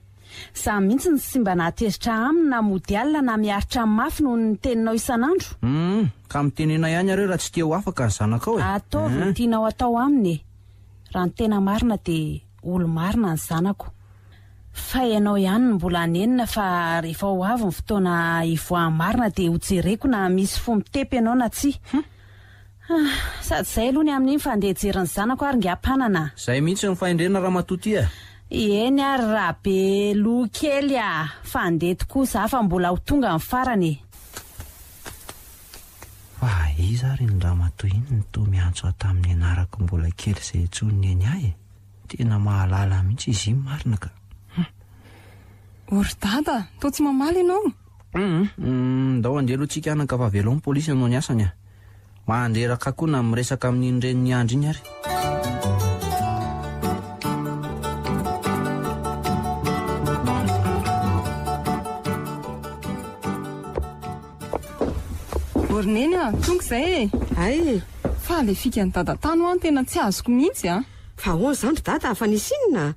[SPEAKER 1] Za mihitsy no tsy mba nahatezitra aminy na mody alina na miaritra mafy noho ny teninao isan'andro.
[SPEAKER 4] Hum! Ka mitenena ihany areo raha tsy te ho afaka ny zanakao e!
[SPEAKER 1] Ataovy ny tianao atao aminy e! Raha ny tena marina dia olo-marina ny zanako. Fa ianao ihany no mbola hanenina fa rehefa ho avy ny fotoana hivoahan'ny marina dia hojereko na misy fo mitepy ianao na tsia. Hum! Sady izay aloha ny amin'iny fa andeha hijery ny zanako ary ingahy mpanana a!
[SPEAKER 4] Izay mihitsy no fahendrena ramatoa ty a!
[SPEAKER 1] Eny ary Rabe loha kely a! Fa andeha tokoa za fa mbola ho tonga ny farany e!
[SPEAKER 4] Fa iza ary iny ramatoa iny no toa miantso ahy tamin'ny anarako mbola kely izay intsony neny ahy e? Tena mahalala mihitsy izy iny marina ka.
[SPEAKER 6] O ry dada, toa tsy mamaly ianao?
[SPEAKER 4] Hum, ndao handeha aloha tsika anaka fa avelao ny polisy hanao ny asany a. Mandreraka koa na miresaka amin'iny renin'i Andry iny ary.
[SPEAKER 6] O ry neny a, tonga izay e!
[SPEAKER 5] Hay!
[SPEAKER 6] Fa le fikan'i dada tany ho'a no tena tsy azoko mihitsy a!
[SPEAKER 5] Fa ahoana izany ry dada, fa nisy inona?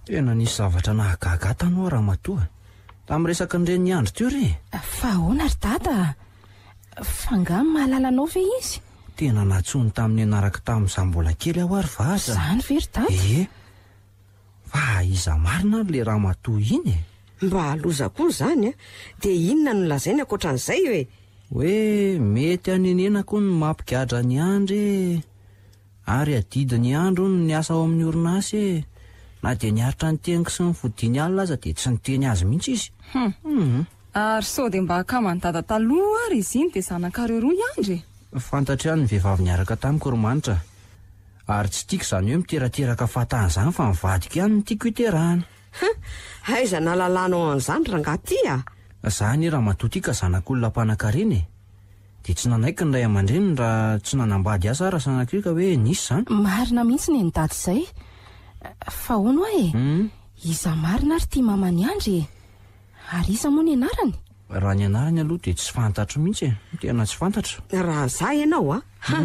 [SPEAKER 4] Tena nisy zavatra nahagaga ahy tany ho'a ramatoa. Tamin'ny resaky ny renin'i Andry teo re e!
[SPEAKER 7] Fa ahoana ry dada? Fa angaha mahalala anao ve izy?
[SPEAKER 4] Tena nantsoiny tamin'ny anarako tamin'izaho mbola kely aho ary vaza.
[SPEAKER 7] Izany ve ry dada?
[SPEAKER 4] Ie. Fa iza marina ary le ramatoa iny e?
[SPEAKER 5] Mba loza koa izany a! Dia inona no lazainy ankoatran'izay e?
[SPEAKER 4] Hoe mety hanenenako hono ny mampigadra an'i Andry e! Ary adidin'i Andry hono ny niasa ao amin'ny orinasa e! Na dia niaritra ny teniko sy ny fodiany alina aza dia tsy niteny azy mihitsy izy.
[SPEAKER 6] Hum. Ary sao dia mba akaman'i dada taloha ary izy iny dia zanakareo roa i Andry e?
[SPEAKER 4] Fantatro ihany ny vehivavy niaraka tamiko ry Manitra. Ary tsy tiako izany hoe miterateraka fahatany izany fa ny vadiko ihany no tiako hiterahana.
[SPEAKER 5] Huh! Aiza nahalalanao an'izany rangahy ty a?
[SPEAKER 4] Za anie ramatoa ty ka zanak'olona mpanankarena e! Dia tsy nanaiky ny ray aman-dreniny raha tsy nanambady azy aho raha sanatria ka hoe nisy izany.
[SPEAKER 7] Marina mihitsy ny an'i dada izay. Fa hono hoa e! Iza marina ary ity maman'i Andry e? Ary iza moa ny anarany?
[SPEAKER 4] Raha ny anarany aloha dia tsy fantatro mihitsy e! Tena tsy fantatro.
[SPEAKER 5] Raha za ianao a! Ha!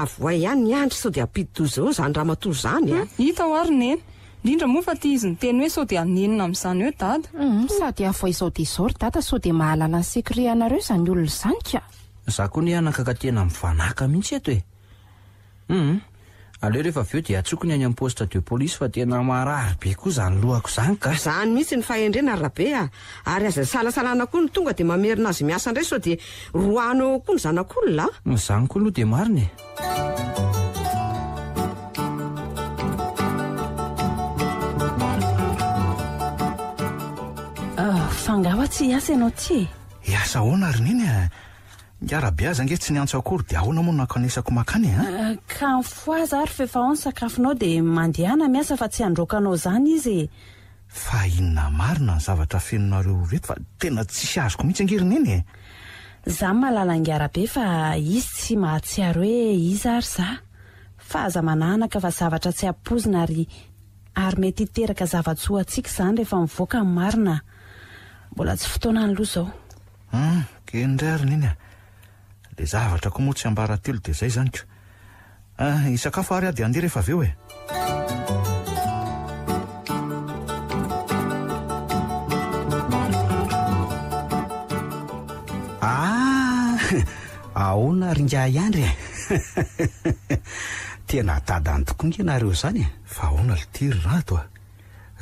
[SPEAKER 5] Avohay ihany ny Andry sao dia hampidi-doza eo izany ramatoa izany a!
[SPEAKER 6] Hita hoa ry Neny. Indrindra moa fa ity izy niteny hoe sao dia hanenina amin'izany eo Dada.
[SPEAKER 7] Humm sady avohay izao dia izao ry Dada sao dia mahalala ny secret anareo izany olona izany ka!
[SPEAKER 4] Za koa anie anaka ka tena mivanàka mihitsy eto e! Humm aleo rehefa avy eo dia antsoiko ny any amin'ny poste de police fa tena marary be koa izany lohako izany ka!
[SPEAKER 5] Izany mihitsy ny fahendrena ry Rabe a! Ary aza isalasalana koa ny tonga dia mamerina azy miasa indray sao dia roahana eo koa ny zanak'olona a!
[SPEAKER 4] Izany koa aloha dia marina e!
[SPEAKER 1] Fa angaha hoa tsy hiasa ianao ity e?
[SPEAKER 8] Hiasa ahoana ry Neny a? Ingahy Rabe aza ange tsy niantso akory dia ahoana moa no nankanesako mankany e?
[SPEAKER 1] A? Ka mifohaza ary f'efa ao ny sakafonao dia mandehana miasa fa tsy handroaka anao izany izy e!
[SPEAKER 8] Fa inona marina ny zavatra fenonareo ireto fa tena tsisy azoko mihitsy ange ry Neny e!
[SPEAKER 1] Za mahalala an'ingahy Rabe fa izy tsy mahatsiaro hoe iza ary za. Fa aza mananaka fa zavatra tsy ampoizina ary ary mety hiteraka zava-tsoa ho antsika izany rehefa mivoaka ny marina. Mbola tsy fotoanany aloha izao.
[SPEAKER 8] Hum, kely indray ary neny a! Le zavatra koa moa tsy ambaratelo dia zay zany ko. Ah, hisakafo ary aho dia handeha rehefa avy eo e!
[SPEAKER 10] Ah! Ahoana ry ingahy Andry e? Tena dadany tokoa nge nareo izany e!
[SPEAKER 8] Fa ahoana lty ry Rado a?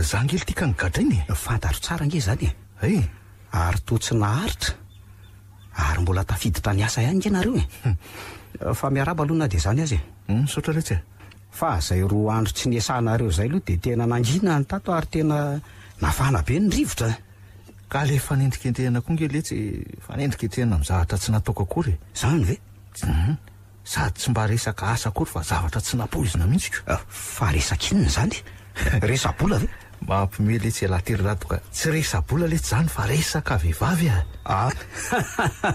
[SPEAKER 8] Za nge lty ka nogadraina e!
[SPEAKER 10] Fantatro tsara nge izany e!
[SPEAKER 8] Hay!
[SPEAKER 10] Ary toa tsy naharitra? Ary mbola tafiditra niasa ihany nge nareo e! Fa miarahaba aloha na dia izany aza e!
[SPEAKER 8] Misaotra letsy e!
[SPEAKER 10] Fa izay roa andro tsy niasanareo izay aloha dia tena nangina ny tato ary tena nafana be ny rivotra e!
[SPEAKER 8] Ka le fanendrikendrehana koa nge letsy fanendrikendrehana amin'ny zavatra tsy nataoko akory e!
[SPEAKER 10] Izany ve?
[SPEAKER 8] Hum! Sady tsy mba resaka asa akory fa zavatra tsy nampoizina mihitsy ko.
[SPEAKER 10] Fa resaka inona izany? Resa-bola ve?
[SPEAKER 8] Mampime letsy ialahy ty ry Rado ka. Tsy resa-bola letsy izany fa resaka vehivavy a!
[SPEAKER 10] Ah!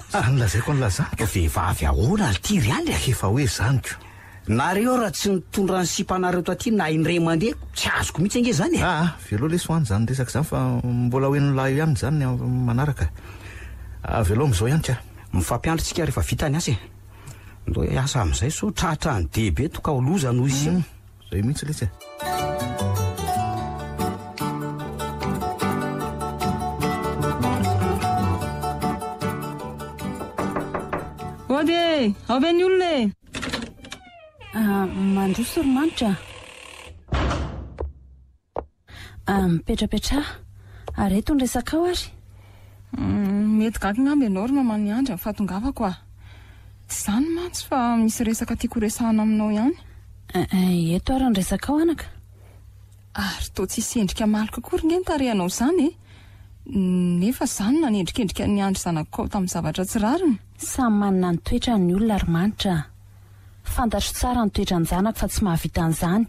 [SPEAKER 8] Izany lazaiko an'i Lazaniko.
[SPEAKER 10] Vehivavy ahoana ry ty ry Andry a?
[SPEAKER 8] Efa hoe izany ko.
[SPEAKER 10] Nareo raha tsy nitondra ny sipanareo taty na indray mandeha, tsy azoko mihitsy ange izany e!
[SPEAKER 8] Aa, velao lesy ho any izany resaka izany fa mbola ho henon'lahy eo ihany izany ny amin'ny manaraka. Avelao amin'izao ihany ka.
[SPEAKER 10] Mifampiandry tsika rehefa vita ny asa e! Ndao hiasa amin'izay sao tratra ny dia be toka ho loza no hiseho.
[SPEAKER 8] Zay mihitsy letsy e.
[SPEAKER 6] Ody e! Ao ve ny olona e?
[SPEAKER 1] Ah, mandroso ry Manitra. Ah, mipetrapetraha. Areto ny resakao ary.
[SPEAKER 6] Mety gaga angamba ianao ry maman'i Andry amin'ny fahatongavako ah. Tsy izany mantsy fa misy resaka tiako horesahana aminao ihany.
[SPEAKER 1] Eh, eto ary ny resakao anaka.
[SPEAKER 6] Ary toa tsisy endrika maloka akory nge ny tarehinao izany e. Nefa za no nanendrikendrika an'i Andry zanakao tamin'ny zavatra tsy rariny.
[SPEAKER 1] Samy manana ny toetrany ny olona ry Manitra a! Fantatro tsara ny toetran-janako fa tsy mahavita an'izany.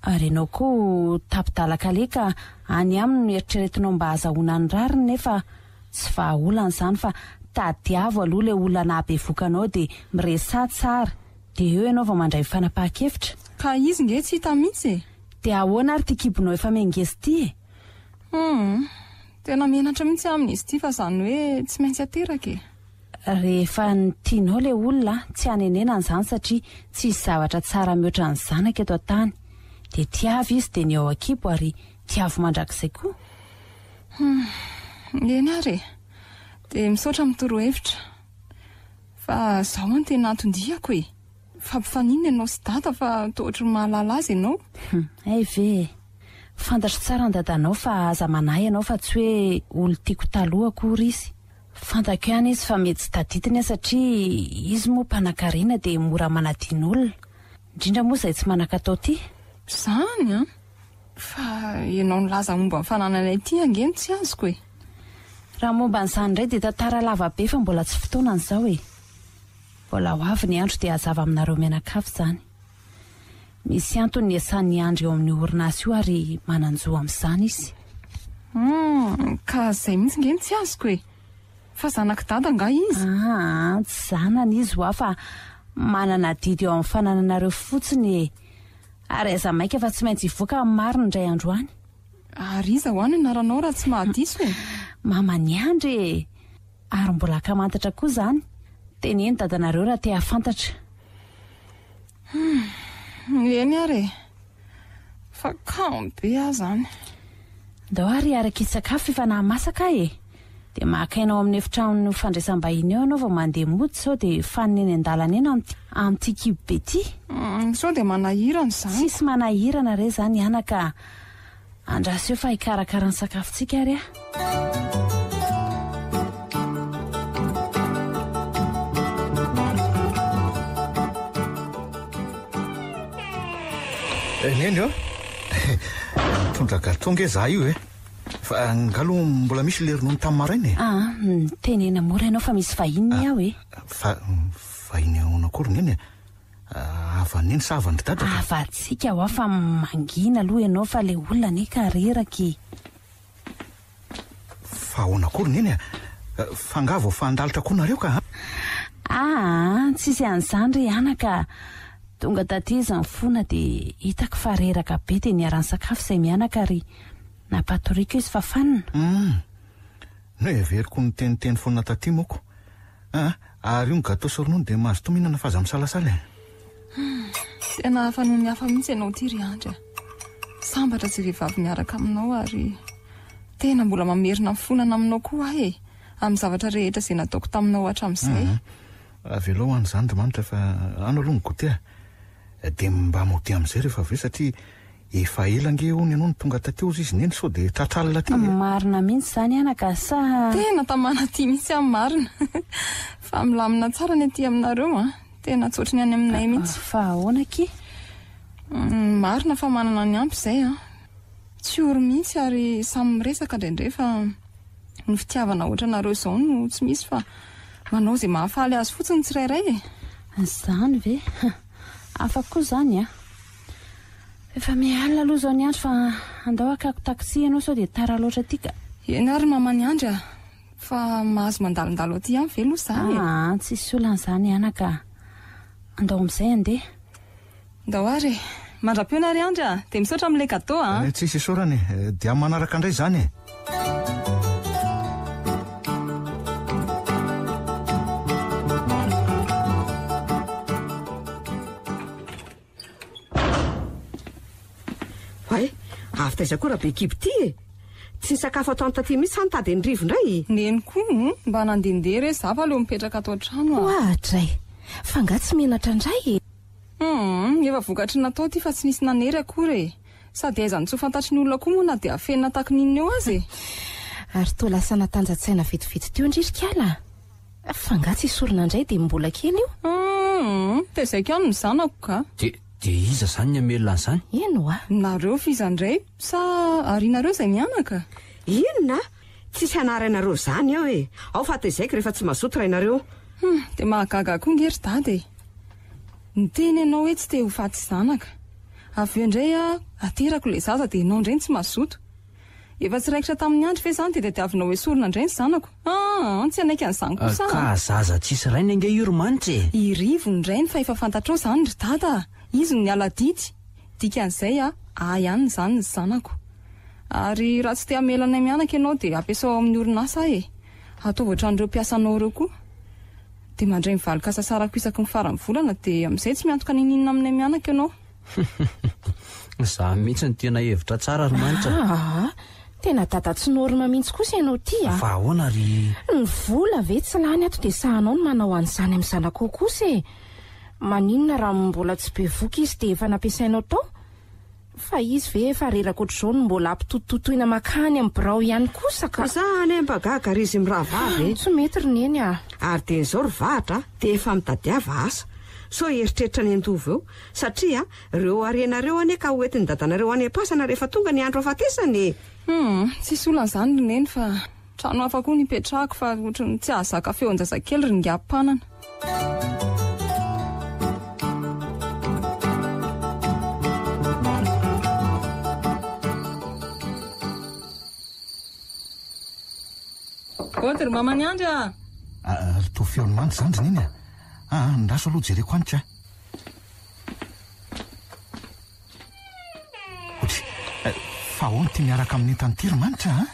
[SPEAKER 1] Ary ianao koa tapi-dalan-kaleha ka any aminy no eritreretinao mba hahazahoana ny rariny nefa tsy vahaolana izany fa tadiavo aloha ilay olona nahabevoka anao dia miresaha tsara dia eo ianao vao mandray fanapahan-kevitra.
[SPEAKER 6] Ka izy nge tsy hita mihitsy e!
[SPEAKER 1] Dia ahoana ary ity kibonao efa mihangeza ity e?
[SPEAKER 6] Humm, tena menatra mihitsy aho amin'izy ity fa izany hoe tsy maintsy ateraka e!
[SPEAKER 1] Rehefa tianao ilay olona, tsy hanenenana izany satria tsisy zavatra tsara mihoatra ny zanaka eto an-tany. Dia tiavo izy dia ny ao an-kibo ary tiavo mandrakizay koa.
[SPEAKER 6] Humm, eny ary e! Dia misaotra amin'ny torohevitra. Fa izao no tena anton-diako e! Fampifaninona ianao sy dada fa toa ohatry ny mahalala azy ianao.
[SPEAKER 1] Hum, hay ve e! Fantatro tsara ny dadanao fa aza manahy ianao fa tsy hoe olon-tiako taloha akory izy. Fantako ihany izy fa mety tsy tadidiny aho satria izy moa mpanankarena dia mora manadino olona. Indrindra moa izay tsy manan-katao ity.
[SPEAKER 6] Izany an! Fa ianao nilaza momba ny fanananay ity ange no tsy azoko e!
[SPEAKER 1] Raha momba an'izany indray dia tantara lava be fa mbola tsy fotoanany izao e! Mbola ho avy ny andro dia hazava aminareo mianakavy izany. Misy antony niasan'i Andry eo amin'io orinasa io ary manan-jo amin'izany izy.
[SPEAKER 6] Humm, ka izay mihitsy nge no tsy azoko e! Fa zanak'i Dada angaha izy?
[SPEAKER 1] Aa, tsy zanany izy hoa fa manana adidy eo amin'ny fanananareo fotsiny e! Ary aza maika fa tsy maintsy hivoaka ny marina indray andro any.
[SPEAKER 6] Ary iza hoa no anaranao raha tsy mahadiso e?
[SPEAKER 1] Maman'i Andry e! Ary mbola ankamantatra koa izany. Teneno dadanareo raha te hahafantatra.
[SPEAKER 6] Humm, eny ary e! Fa kamo be aho izany.
[SPEAKER 1] Ndao ary hiaraka hisakafo efa nahamasaka aho e! Dia maka aina ao amin'ny efitrano fandraisam-bahiny ao ianao vao mandeha mody sao dia fanina eny an-dalana eny amin'ity kibo be ity.
[SPEAKER 6] Humm, sao dia manahirana izany.
[SPEAKER 1] Tsisy manahirana re izany anaka a! Andraso eo fa hikarakara ny sakafontsika ary aho.
[SPEAKER 8] Eh, Neny ô! Mitondra gâteau nge za io e! Fa nga aloha mbola misy le ronono tamin'ny maraina e?
[SPEAKER 1] Ah, tenena mora ianao fa misy vahiny ny aho e!
[SPEAKER 8] Fa vahiny ahoana koa ry Neny e? Havan'i Neny sa havan-dry Dada ka?
[SPEAKER 1] Havantsika hoa fa mangina aloha ianao fa le olona anie ka reraka e!
[SPEAKER 8] Fa ahoana koa ry Neny a? Fa angaha vao fandalitra koa nareo ka?
[SPEAKER 1] Aa, tsisy an'izany ry anaka a! Tonga taty izy nifona dia hitako fa reraka be dia niara-nisakafo izay mianaka ary nampatoriako izy fa fanina.
[SPEAKER 8] Humm! Noheveriko niteniteny foana taty moko. Aa, ary io ny gateau sy ronono dia mazotoa mihinana fa aza misalasala e.
[SPEAKER 6] Humm, tena hafa noho ny hafa mihitsy ianao ity ry Andry a. Sambatra izay vehivavy miaraka aminao ary tena mbola mamerina mifonana aminao koa aho e, amin'ny zavatra rehetra izay nataoko taminao hatramin'izay.
[SPEAKER 8] Humm, avelao any izany ry Manitra fa any aloha ny goûter a. Dia mba modia amin'izay rehefa avy eo satria Efa ela ange hono ianao no tonga taty hozy izy neny sao dia tratra alina aty e!
[SPEAKER 1] Marina mihitsy izany anaka sa.
[SPEAKER 6] Tena tamana aty mihitsy aho marina. Fa milamina tsara ny aty aminareo an! Tena tsy ohatry ny any aminay mihitsy.
[SPEAKER 1] Fa ahoana akia?
[SPEAKER 6] Marina fa manana ny ampy izay an! Tsy ory mihitsy ary samy miresaka indraindray fa ny fitiavana ohatranareo izao no tsy misy fa manao izay mahafaly azy fotsiny ny tsirairay e!
[SPEAKER 1] Izany ve? Hafa koa izany an! Efa miha-alina aloha izao ny andro fa andao hakako taxi ianao sao dia tara loatra aty ka.
[SPEAKER 6] Eny ary maman'i Andry a! Fa mahazo mandalondalo aty ihany ve aloha za e?
[SPEAKER 1] Aa, tsisy olana izany anaka a! Andao amin'izay handeha.
[SPEAKER 6] Ndao ary e! Mandra-pihaona ry Andry a! Dia misaotra amin'ilay cadeau a!
[SPEAKER 8] Tsisy isaorana e! Dia amin'ny manaraka indray izany e!
[SPEAKER 5] Oay, avy taiza koa Rabekibo ty e? Tsy nisakafo atoandro taty mihitsy sa nitady an'i Rivo indray e?
[SPEAKER 6] Neny koa o, mba nandehandeha re za fa aleo mipetraka ato an-trano a.
[SPEAKER 7] Oadray, fa nga tsy menatra indray e?
[SPEAKER 6] Humm, efa vokatry ny natao ity fa tsy nisy nanery akory e. Sady aiza no tsy ho fantatry ny olona koa moa na dia afenina taky ny inona eo aza e.
[SPEAKER 7] Ary toa lasa natanjan-tsaina vetivety teo ndry ry kala a. Fa nga tsy esorina indray dia mbola kely io?
[SPEAKER 6] Humm, tezaiko ihany ny zanako ka.
[SPEAKER 4] Dia, dia iza izany ny hamelona an'izany?
[SPEAKER 7] Eny hoa.
[SPEAKER 6] Nareo f'iza indray? Sa arianareo izay mianaka?
[SPEAKER 5] Inona? Tsisy hanary anareo izany eo e! Ao fa tezaiko rehefa tsy mazoto rainareo.
[SPEAKER 6] Hum, dia mahagaga koa nge ry dada e! Niteny ianao hoe tsy te ho faty zanaka. Avy eo indray aho aterako ilay zaza dia ianao indray no tsy mazoto. Efa tsy raikitra tamin'ny andry ve izany dia tadiavinao hoesorina indray ny zanako? Aa, tsy hanaiky an'izany kosa aho.
[SPEAKER 4] Ka zaza tsisy rainy ange io ry Manitra e!
[SPEAKER 6] I Rivo ny rainy fa efa fantatrao izany ry dada a! Izy no niala didy. Dikan'izay a, ahy ihany izany ny zanako. Ary raha tsy te hamela anay mianaka ianao dia ampiasao ao amin'ny orinasa aho e! Ataovy ohatran'ireo mpiasanao ireo koa. Dia mandray ny valin-kasasarako isaky ny faran'ny volana dia amin'izay tsy miantoka n'inon'inona aminay mianaka ianao.
[SPEAKER 4] Za mihitsy no tena hevitra tsara ry Manitra.
[SPEAKER 7] Aa, tena dada tsy norme mihitsy kosa ianao ity a!
[SPEAKER 4] Fa ahoana ry.
[SPEAKER 7] Ny vola ve tsy lany ato dia sahanao ny manao an'izany amin'ny zanakao kosa e! Maninona raha mbola tsy bevoka izy dia efa nampiasainao tao? Fa izy ve efa reraka ohatr'izao no mbola ampitotototoina makany amin'ny birao ihany kosa ka.
[SPEAKER 5] Za anie mba gaga ry izy mirahavavy e!
[SPEAKER 7] Tsy mety ry neny a!
[SPEAKER 5] Ary dia izao ry vahatra a, dia efa mitadiava asa. Sao hieritreritra ny handova eo. Satria reo harena reo anie ka ho entin'ny dadanareo any am-pasana rehefa tonga ny andro hafatesany e!
[SPEAKER 6] Humm, tsisy olana izany ry neny fa trano hafa koa no ipetrahako fa ohatran'ny tsy hahazaka feon-jazakely ry ingahy mpanana. Ody ry maman'i Andry a!
[SPEAKER 8] Ah, ry toa feon'i Mandy izany ry neny a! Ah, andraso aloha jereko any ka! Ohatry, fa ahoana ity miaraka amin'ny entana ity ry Manitra a?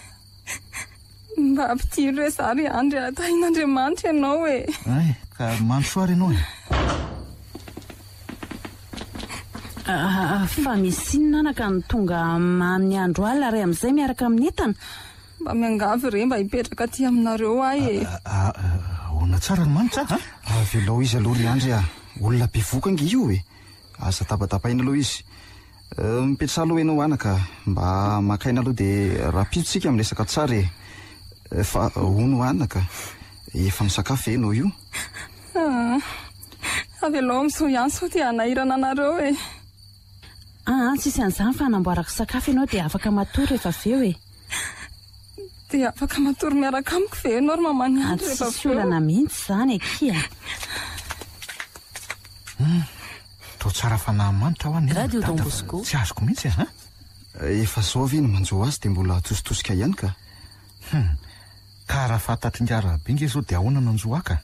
[SPEAKER 6] Mba ampidiro re za ry Andry a, tahin'Andriamanitra ianao e.
[SPEAKER 8] Ay, ka mandrosoa ary ianao e.
[SPEAKER 1] Ah, fa misy inona anaka no tonga amin'ny andro alina ary amin'izay miaraka amin'ny entana?
[SPEAKER 6] Mba miangavy re mba hipetraka aty aminareo aho e.
[SPEAKER 8] Ahoana tsara ry Manitra a?
[SPEAKER 9] Avelao izy aloha ry Andry a. Olona bevoka ange io e. Aza tapatapaina aloha izy. Mipetraha aloha ianao anaka, mba maka aina aloha dia rahampitso tsika miresaka tsara e. Fa hono anaka, efa nisakafo ve ianao io?
[SPEAKER 6] Ah, avelao amin'izao ihany sao dia hanahirana anareo e.
[SPEAKER 1] Aa tsisy an'izany fa hanamboarako sakafo ianao dia afaka matory rehefa avy eo e.
[SPEAKER 6] Dia afaka matory miaraka amiko ve ianao ry maman'i Andry rehefa avy eo?
[SPEAKER 1] Tsisy olana mihitsy izany akia.
[SPEAKER 8] Hum, toa tsara fanahy manitra hoa nefa
[SPEAKER 12] Radio Don
[SPEAKER 8] dada fa
[SPEAKER 12] Bosco.
[SPEAKER 8] tsy azoko mihitsy e, an?
[SPEAKER 9] Efa zao ve ny manjo azy dia mbola atositosika ihany ka.
[SPEAKER 8] Hum, ka raha fantatr'ingahy Rabe nge zao dia ahoana no hanjo ahy ka?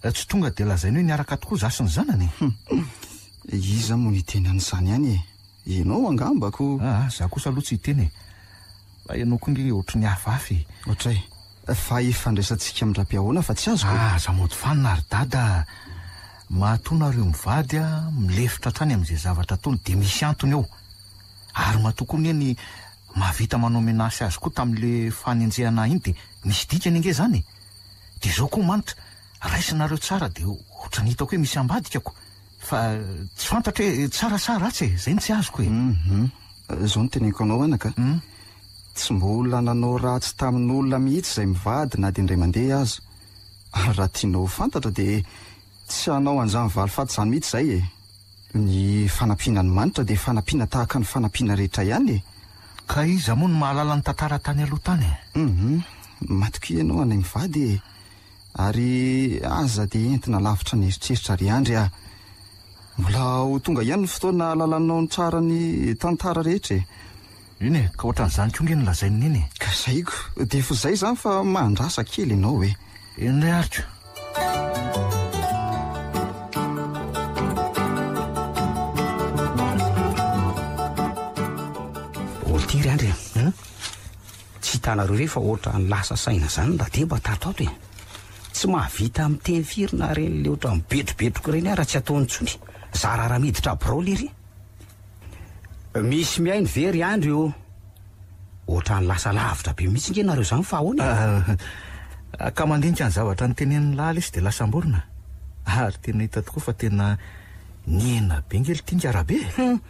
[SPEAKER 8] Tsy tonga dia lazainy hoe niaraka tokoa za sy ny zanany e!
[SPEAKER 9] Hum, iza moa no hiteny an'izany ihany e? Ianao angamba ko!
[SPEAKER 8] Aa, za kosa aloha tsy hiteny e! Fa ianao koa nge ohatry ny hafahafa e!
[SPEAKER 9] Ohatray, fa ifandraisantsika amin-dRabe ahoana fa tsy azoko e!
[SPEAKER 8] Aza mody fanina ry dada a! Matoa nareo mivady a, milefitra hatrany amin'izay zavatra ataony dia misy antony eo! Ary matoa koa anie ny mahavita manao menace azy koa tamin'le fanenjehana ahy iny dia misy dikany ange izany e! Dia izao koa manitra, raisinareo tsara dia ohatran'ny hitako hoe misy ambadika ko! Fa tsy fantatro hoe tsara sa ratsy e! Izay no tsy azoko e!
[SPEAKER 9] Hum, izao no teneniko anao anaka, tsy mbola nanao ratsy tamin'olona mihitsy izay mivady na dia indray mandeha aza. Ary raha tianao ho fantatra dia tsy hanao an'izany valifaty izany mihitsy izay e! Ny fanampiana an'i Manitra dia fanampiana tahaka ny fanampiana rehetra ihany e!
[SPEAKER 8] Ka iza moa no mahalala ny tantara tany aloha tany e?
[SPEAKER 9] Hum, matokia ianao anay mivady e! Ary aza dia entina lavitra ny eritreritra ry Andry a! Mbola ho tonga ihany ny fotoana hahalalanao ny tsara ny tantara rehetra e!
[SPEAKER 8] Eny e, ka ohatran'izany koa nge no lazain'i Neny e!
[SPEAKER 9] Ka zay ko, dia efa izay izany fa mahandrasa kely ianao e!
[SPEAKER 8] Eny re ary ko!
[SPEAKER 10] Ity ry Andry a! Tsy hitanareo re fa ohatran'ny lasa saina izany Radeba tato ato e! Tsy mahavita miteny firy na ireny le ohatran'ny betrobetroka ireny ara tsy ataony intsony. Zara raha miditra birao lery. Misy mihaino ve ry Andry ô? Ohatran'ny lasa lavitra be mihitsy nge nareo izany fa ahoana e?
[SPEAKER 8] Ah, ka mandinika ny zavatra notenenin'i Lala izy dia lasam-borona. Ary tena hita tokoa fa tena nihena be nge l'ty nga Rabe e!
[SPEAKER 10] Hum,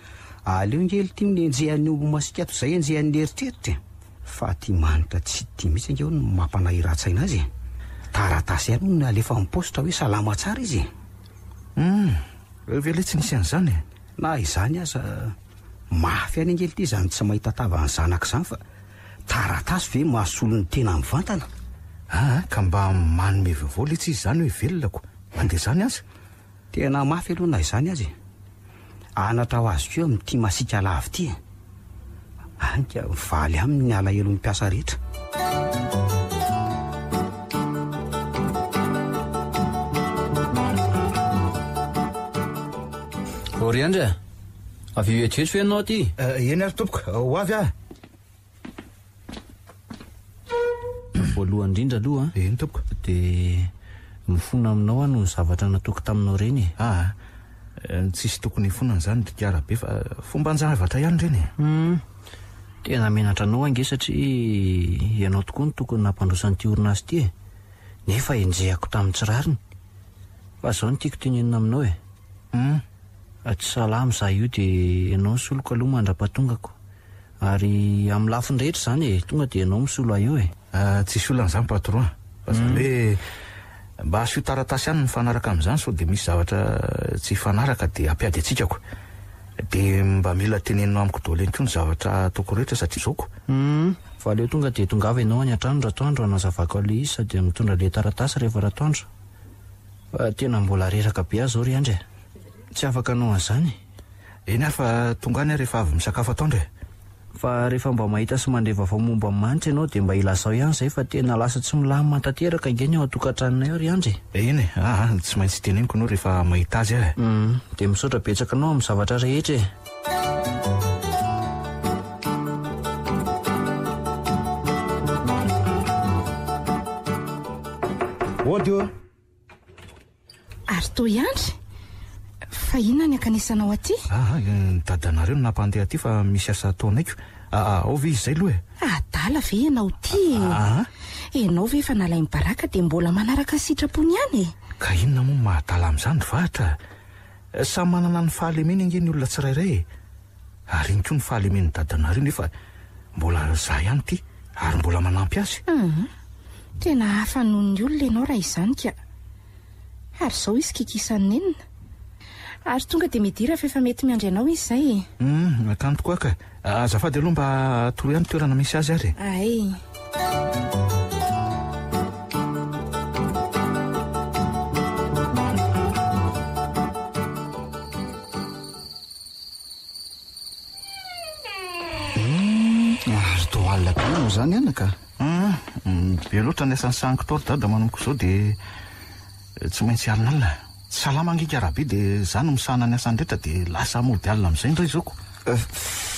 [SPEAKER 10] aleo nge l'ty no enjehan'ny omby masiaka toy izay enjehan'ny eritreritra e! Fa ty manitra tsy ty mihitsy ange hono no mampanahiran-tsaina azy e! Taratasy ihany hono no alefa amin'ny paositra hoe salama tsara izy e!
[SPEAKER 8] Hum, ve le tsy nisy an'izany e?
[SPEAKER 10] Na izany aza, mafy ihany ange lty izany tsy mahita tava ny zanaka izany fa. Taratasy ve mahasolo ny tena mivantana?
[SPEAKER 8] Aa ka mba manome vaovao letsy izy izany hoe velona ko, na dia izany aza.
[SPEAKER 10] Tena mafy aloha na izany aza e. Anatra ho azy koa amin'ity masiaka lava ity e. Any ka mivaly aminy ny alahelon'ny mpiasa rehetra.
[SPEAKER 4] Ô ry Andry a! Avy eo eritrereto ve ianao aty?
[SPEAKER 8] Eny ary tompoko, ho avy aho.
[SPEAKER 4] Voalohany indrindra aloha an.
[SPEAKER 8] Eny tompoko.
[SPEAKER 4] Dia mifona aminao aho noho ny zavatra nataoko taminao ireny e.
[SPEAKER 8] Aa, tsisy tokony hifonana izany ry Kiarabe fa fomban-javatra ihany ireny e.
[SPEAKER 4] Hum, tena menatra anao ange satria ianao tokoa no tokony nampandroso an'ity orinasa ity e. Nefa enjehako tamin'ny tsy rariny. Fa izao no tiako tenenina aminao e.
[SPEAKER 8] Hum.
[SPEAKER 4] Tsy salama izaho io dia ianao no soloko aloha mandra-pahatongako. Ary amin'ny lafiny rehetra izany e, tonga dia ianao misolo ahy eo e.
[SPEAKER 8] Tsisy olana izany patron a! Fa izany hoe mba asio taratasy ihany mifanaraka amin'izany sao dia misy zavatra tsy hifanaraka dia hampiady antsika ko. Dia mba mila teneninao amiko daholo ihany koa ny zavatra ataoko rehetra satria izao ko.
[SPEAKER 4] Humm, fa aleo tonga dia tongava ianao any an-trano ratoandro hanazavako an'ilay izy sady mitondra ilay taratasy rehefa ratoandro. Fa tena mbola reraka be aho izao ry Andry a! Tsy afaka hanao an'izany e!
[SPEAKER 8] Eny ary fa tonga any aho rehefa avy misakafo atoandro e!
[SPEAKER 4] Fa rehefa mba mahita sy mandre vaovao momba an'i Manitra ianao dia mba ilazao ihany izay fa tena lasa tsy milamina tanteraka ange ny ao an-tokantranonay ao ry Andry
[SPEAKER 8] e! Eny e! Aa tsy maintsy teneniko anao rehefa mahita azy aho e!
[SPEAKER 4] Hum, dia misaotra betsaka anao amin'ny zavatra rehetra e!
[SPEAKER 8] Ody ô!
[SPEAKER 7] Ary toa i Andry? Fa inona ny ankanesanao aty?
[SPEAKER 8] Aa, ny dadanareo no nampandeha aty fa misy asa ataonay ko. Aa, ao ve izy izay aloha e?
[SPEAKER 7] Adala ve ianao ity e?
[SPEAKER 8] Aa.
[SPEAKER 7] Ianao ve efa nalain'i Baraka dia mbola manaraka ny sitrapony ihany e?
[SPEAKER 8] Ka inona moa no maha-adala amin'izany ry Vahatra? Samy manana ny fahalemeny ange ny olona tsirairay e! Ary iny koa ny fahalemen'ny dadanareo nefa mbola za ihany ity ary mbola manampy azy.
[SPEAKER 7] Hum, tena hafa noho ny olona ianao raha izany ka. Ary izao izy kikisan'i nenina. Ary tonga dia midira fa efa mety miandry anao izy izay e.
[SPEAKER 8] Hum, tany tokoa ka. Azafady aloha mba atoroy ahy ny toerana misy azy ary e.
[SPEAKER 7] Ay.
[SPEAKER 9] Ary toa alina be ianao izany anaka?
[SPEAKER 8] Hum, be loatra ny asan'ny sahaniko tao ry dada manomboka izao dia tsy maintsy alinalina. Tsy salama ange i Rabe dia izaho no misahana ny asany rehetra dia lasa mody alina amin'izay indray izao ko.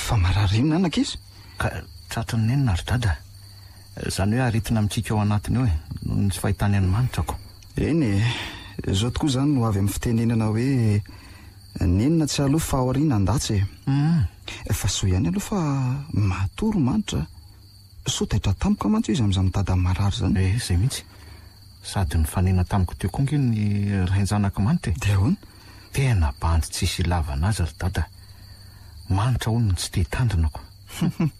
[SPEAKER 9] Fa marary inona anaka izy?
[SPEAKER 8] Ka tratry ny nenina ry dada. Izany hoe aretina mikiky ao anatiny ao e, noho ny tsy fahitany an'i Manitra ko.
[SPEAKER 9] Eny e, izao tokoa izany no avy amin'ny fitenenana hoe nenina tsy aloha fa aoriana andatsa e. Fa soa ihany aloha fa matory Manitra a. Soa taitra tampoka mantsy izy amin'izany dadany marary izany.
[SPEAKER 8] Eh, izay mihitsy. Sady nifanena tamiko teo koa ange ny rain-janak'i Manitra e.
[SPEAKER 9] Dia ahoana?
[SPEAKER 8] Tena bandy tsisy ilavana azy ry dada. Manitra hono no tsy te hitandrina ko.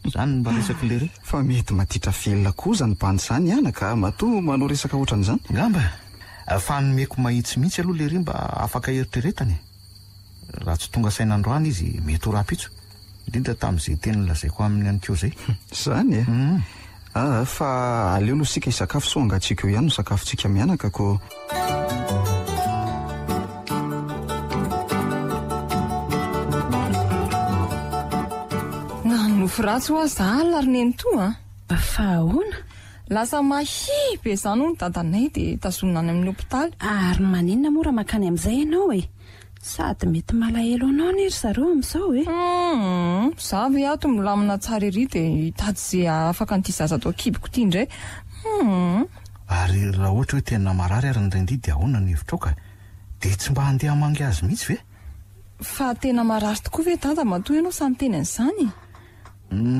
[SPEAKER 8] Izany no mba resak'i lery.
[SPEAKER 9] Fa mety maditra velona koa izany bandy izany anaka matoa manao resaka ohatran'izany.
[SPEAKER 8] Angamba. Fa nomeko mahitsy mihitsy aloha lery mba afaka eritreretana e. Raha tsy tonga saina androany izy mety ho rahampitso. Indrindra tamin'izay teny nolazaiko aminy ihany koa izay.
[SPEAKER 9] Izany e? Aa, fa aleo aloha isika hisakafo sao angatsiaka eo ihany no sakafontsika mianaka ko.
[SPEAKER 6] Nanonofy ratsy hoa za alina ry nenitoa
[SPEAKER 1] a! Fa ahoana?
[SPEAKER 6] Lasa mahia be izany hono dadanay dia tazonina any amin'ny hopitaly.
[SPEAKER 1] Ary maninona moa raha mankany amin'izay ianao e? Sady mety malahelo anao anie ry zareo amin'izao e!
[SPEAKER 6] Humm, za ve ato milamina tsara ery dia hitady ze hahafaka an'ity zaza ato an-kiboko ity indray? Humm.
[SPEAKER 8] Ary raha ohatra hoe tena marary ary ny rain-dia dia ahoana ny hevitrao ka? Dia tsy mba handeha hamangy azy mihitsy ve?
[SPEAKER 6] Fa tena marary tokoa ve dada matoa ianao sahy miteny an'izany e?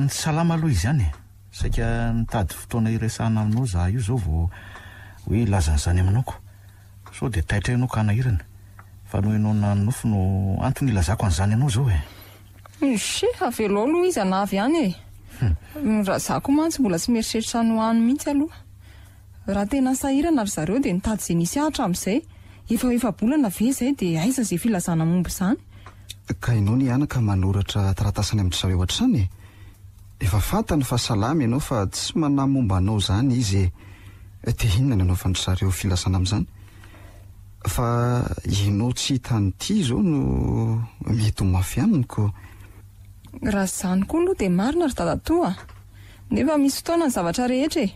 [SPEAKER 8] Tsy salama aloha izy any e! Saika nitady fotoana hiresahana aminao za io izao vao hoe hilaza an'izany aminao ko! Sao dia taitra ianao ka hanahirana? Fa noho ianao nanonofy no antony ilazako an'izany anao izao e!
[SPEAKER 6] Shh, avelao aloha izy hanavy any e! Raha izaho koa mantsy mbola tsy mieritreritra any ho any mihitsy aloha. Raha tena sahirana ry zareo dia nitady izay nisy ahy hatramin'izay. Efa ho efa-bolana ve izay dia aiza izay filazana momba izany?
[SPEAKER 9] Ka ianao anie anaka manoratra taratasy any amin-dry zareo hatrany e! Efa fantany fa salama ianao fa tsy manahy momba anao izany izy e. Dia inona no anaovan-dry zareo filazana amin'izany? Fa ianao tsy hita an'ity izao no mety ho mafy aminy ko.
[SPEAKER 6] Raha izany koa aloha dia marina ry dadatoa a! Nefa misy fotoana ny zavatra rehetra e!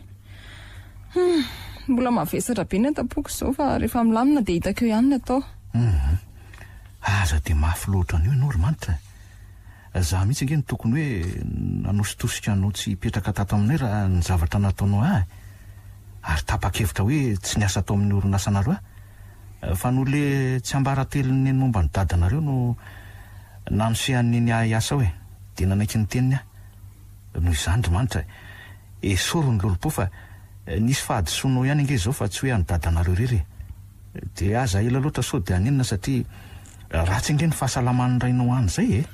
[SPEAKER 6] Hum, mbola mavesatra be ny ato am-poko izao fa rehefa milamina dia hitako eo ihany ny atao.
[SPEAKER 8] Hum, aza dia mafy loatra an'io ianao ry Manitra a! Za mihitsy ange no tokony hoe nanositosika anao tsy hipetraka tato aminay raha ny zavatra nataonao ahy ary tapa-kevitra hoe tsy niasa tao amin'ny orinasanareo aho fa noho le tsiambaratelon'i neny momba ny dadanareo no nanosehan'i neny ahy hiasa ao e! Dia nanaiky ny teniny aho. Noho izany ry Manitra, esory ny lolompo fa nisy fahadisoanao ihany ange izao fa tsy hoe an'i dadanareo irery e! Dia aza ela loatra sao dia hanenina satria ratsy ange ny fahasalaman'ny rainao any izay e!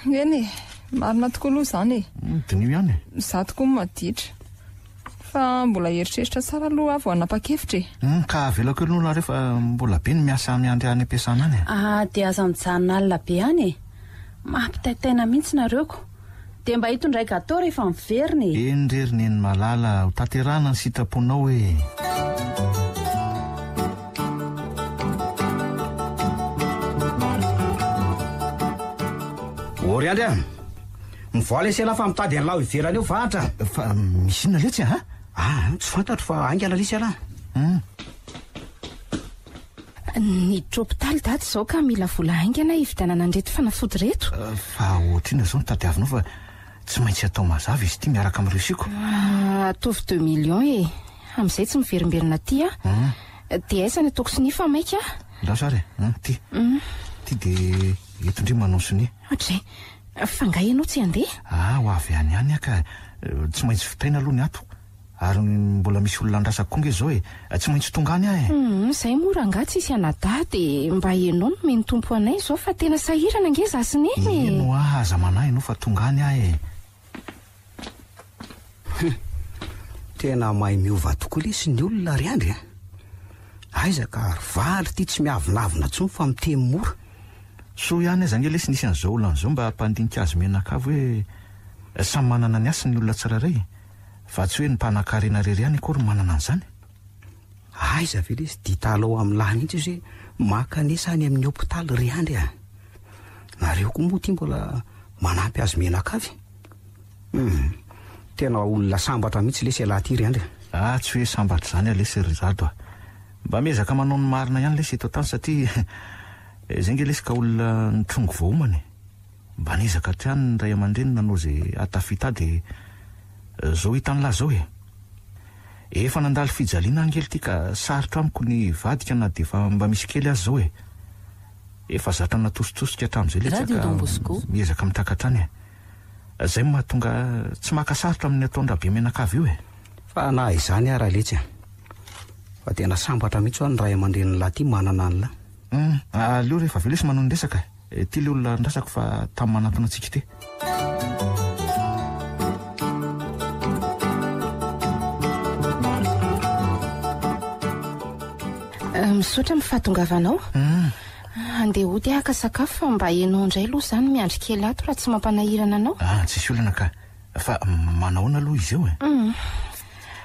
[SPEAKER 6] Eny e, marina tokoa aloha izany e!
[SPEAKER 8] Diniho ihany e!
[SPEAKER 6] Izaho tokoa no maditra. Fa mbola hieritreritra tsara aloha aho vao hanapa-kevitra e!
[SPEAKER 8] Ka avelako eo aloha nareo fa mbola be ny miasa miandry any am-piasana any e!
[SPEAKER 1] Ah, dia aza mijanona alina be any e! Mampitaitaina mihitsy nareo ko! Dia mba hitondray gateau rehefa miverina e!
[SPEAKER 8] Eny re ry Neny malala, ho tanterahana ny sitraponao e!
[SPEAKER 10] Ô ry Andry a! Mivoaha lesy ialahy fa mitady an'lah ao ivelany eo vahatra!
[SPEAKER 8] Fa misy inona letsy a?
[SPEAKER 10] Ah, tsy fantatro fa haingana lesy ialahy.
[SPEAKER 8] Hum.
[SPEAKER 7] Niditra hopitaly dada izao ka mila vola haingana hividianana an'ireto fanafody ireto.
[SPEAKER 8] Fa ohatr'inona izao no tadiavinao fa tsy maintsy atao mazava izy ity miaraka amin'ny reçu-ko.
[SPEAKER 7] Ataovy deux millions e! Amin'izay tsy miverimberina aty aho. Dia aiza ny ataoko sonia fa maika aho?
[SPEAKER 8] Andraso ary e! Ity. Ity dia eto ndry manao sonia.
[SPEAKER 7] Ohatrizay. Fa angaha ianao tsy handeha?
[SPEAKER 8] Ah, ho avy any ihany aho ka. Tsy maintsy vitaina aloha ny ato. Ary mbola misy olona andrasako koa nge zao e! Tsy maintsy tonga any aho e!
[SPEAKER 7] Humm, zay moa rangahy tsisy anadahy de mba enao no omeny Tompo anay zao fa tena sahirana ange za sy neny e!
[SPEAKER 8] Eny hoa, aza manahy enao fa tonga any aho e!
[SPEAKER 10] Hum, tena mahay miova tokoa lesy ny olona ry Andry a! Aiza ka ry valy ity tsy miavonavona intsony fa miteny mora.
[SPEAKER 8] Soa ihany aza ange lesy nisy an'izao olana izao mba hampandinika azy mianakavy hoe samy manana ny hasiny ny olona tsirairay e! Fa tsy hoe ny mpanankarena irery ihany akory no manana an'izany.
[SPEAKER 10] Aiza ve lesy ditalao amin'ny lahy mihitsy izy hoe mankanesa any amin'ny hopitaly ry Andry a! Nareo koa moa ity mbola manampy azy mianakavy? Hum, tena olona sambatra mihitsy lesy ialahy ity ry Andry a!
[SPEAKER 8] Ah, tsy hoe sambatra izany aho lesy ry Rado a! Mba miezaka manao ny marina ihany lesy eto an-tany satria izay nge lesy ka olona nitrongy vao homana e! Mba niezaka hatrany ny ray aman-dreny nanao izay hahatafita ahy dia zao hitan'lah zao e! Efa nandalo fijaliana aho ngely ty ka sarotra amiko ny hivadika na dia efa mba misy kely aza zao e! Efa zatra natositosika hatramin'izay letsy aho ka miezaka mitraka hatrany e! Zay no mahatonga ahy tsy maka sarotra amin'ny ataon-dRabe-mianakavy io e!
[SPEAKER 10] Fa na izany ara letsy a! Fa tena sambatra mihitsy hoa ny ray aman-drenin'lah ty manana an'lah.
[SPEAKER 8] Hum, aleo rehefa avy eo lesy manohy ny resaka e! Ity ilay olona andrasako fa tamy manantona antsika ity.
[SPEAKER 7] Misaotra amin'ny fahatongavanao. Andeha hody aho haka sakafo fa mba ianao indray aloha izany miandry kely ato raha tsy mampanahirana anao.
[SPEAKER 8] Ah, tsisy olana ka. Fa manahoana aloha izy eo e?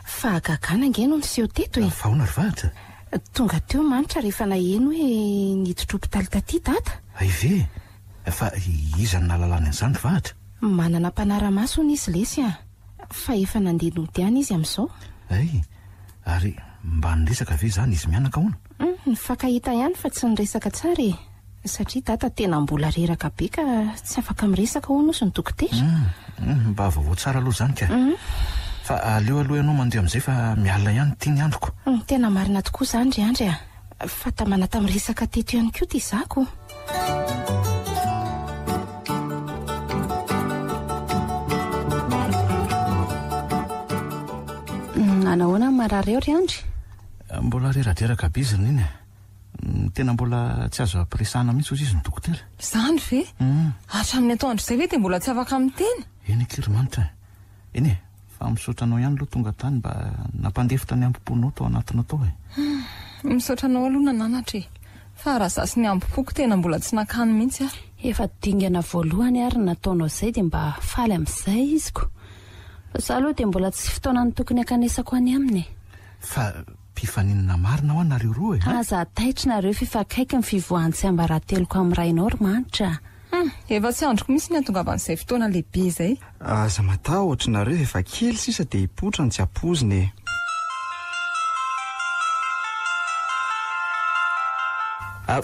[SPEAKER 7] Fahagagana ange no niseho teto e.
[SPEAKER 8] Fa ahoana ry vahatra?
[SPEAKER 7] Tonga teo Manitra rehefa naheno hoe niditra hopitaly taty Dada.
[SPEAKER 8] Hay ve? Fa iza no nahalalany an'izany ry vahatra?
[SPEAKER 7] Manana mpanara-maso hono izy lesy a! Fa efa nandeha nody any izy amin'izao.
[SPEAKER 8] Hay! Ary mba niresaka ve izany izy mianaka hono?
[SPEAKER 7] Hum, nifankahita ihany fa tsy niresaka tsara e! Satria Dada tena mbola reraka be ka tsy afaka miresaka hono ozy ny dokotera.
[SPEAKER 8] Hum, mba vaovao tsara aloha izany ka. Fa aleo aloha ianao mandeha amin'izay fa mialina ihany ity ny androko.
[SPEAKER 7] Hum, tena marina tokoa izany ry Andry a! Fa tamana tamin'ny resaka teto ihany koa ity zako.
[SPEAKER 1] Nanahoana ny marary eo ry Andry?
[SPEAKER 8] Mbola reradreraka be izy ry Neny a! Tena mbola tsy azo ampiresahana mihitsy hozy izy ny dokotera.
[SPEAKER 6] Izany ve? Hatramin'ny atoandro izay ve dia mbola tsy afaka miteny?
[SPEAKER 8] Eny akia ry Manitra a! Eny e, fa misaotra anao ihany aloha tonga tany mba nampandefitra ny hambom-ponao tao anatinao tao e.
[SPEAKER 6] Misaotra anao aloha nananatra e! Fa raha za sy ny hambom-poko tena mbola tsy nakany mihitsy aho.
[SPEAKER 1] Efa dingana voalohany ary ny nataonao izay dia mba faly amin'izay izy ko. Fa za aloha dia mbola tsy fotoanan'ny tokony hankanesako any aminy e.
[SPEAKER 8] Fa mpifaninana marina hoa nareo roa e!
[SPEAKER 1] Aza taitra nareo f'efa akaiky ny fivoahan'ny tsiambarateloko amin'ny rainao ry Manitra a!
[SPEAKER 6] Hum, efa tsy andriko mihitsy ny hatongavan'izay fotoana lehibe izay.
[SPEAKER 9] Aza matahotra nareo efa kely sisa dia hipoitra ny tsy ampoizina e!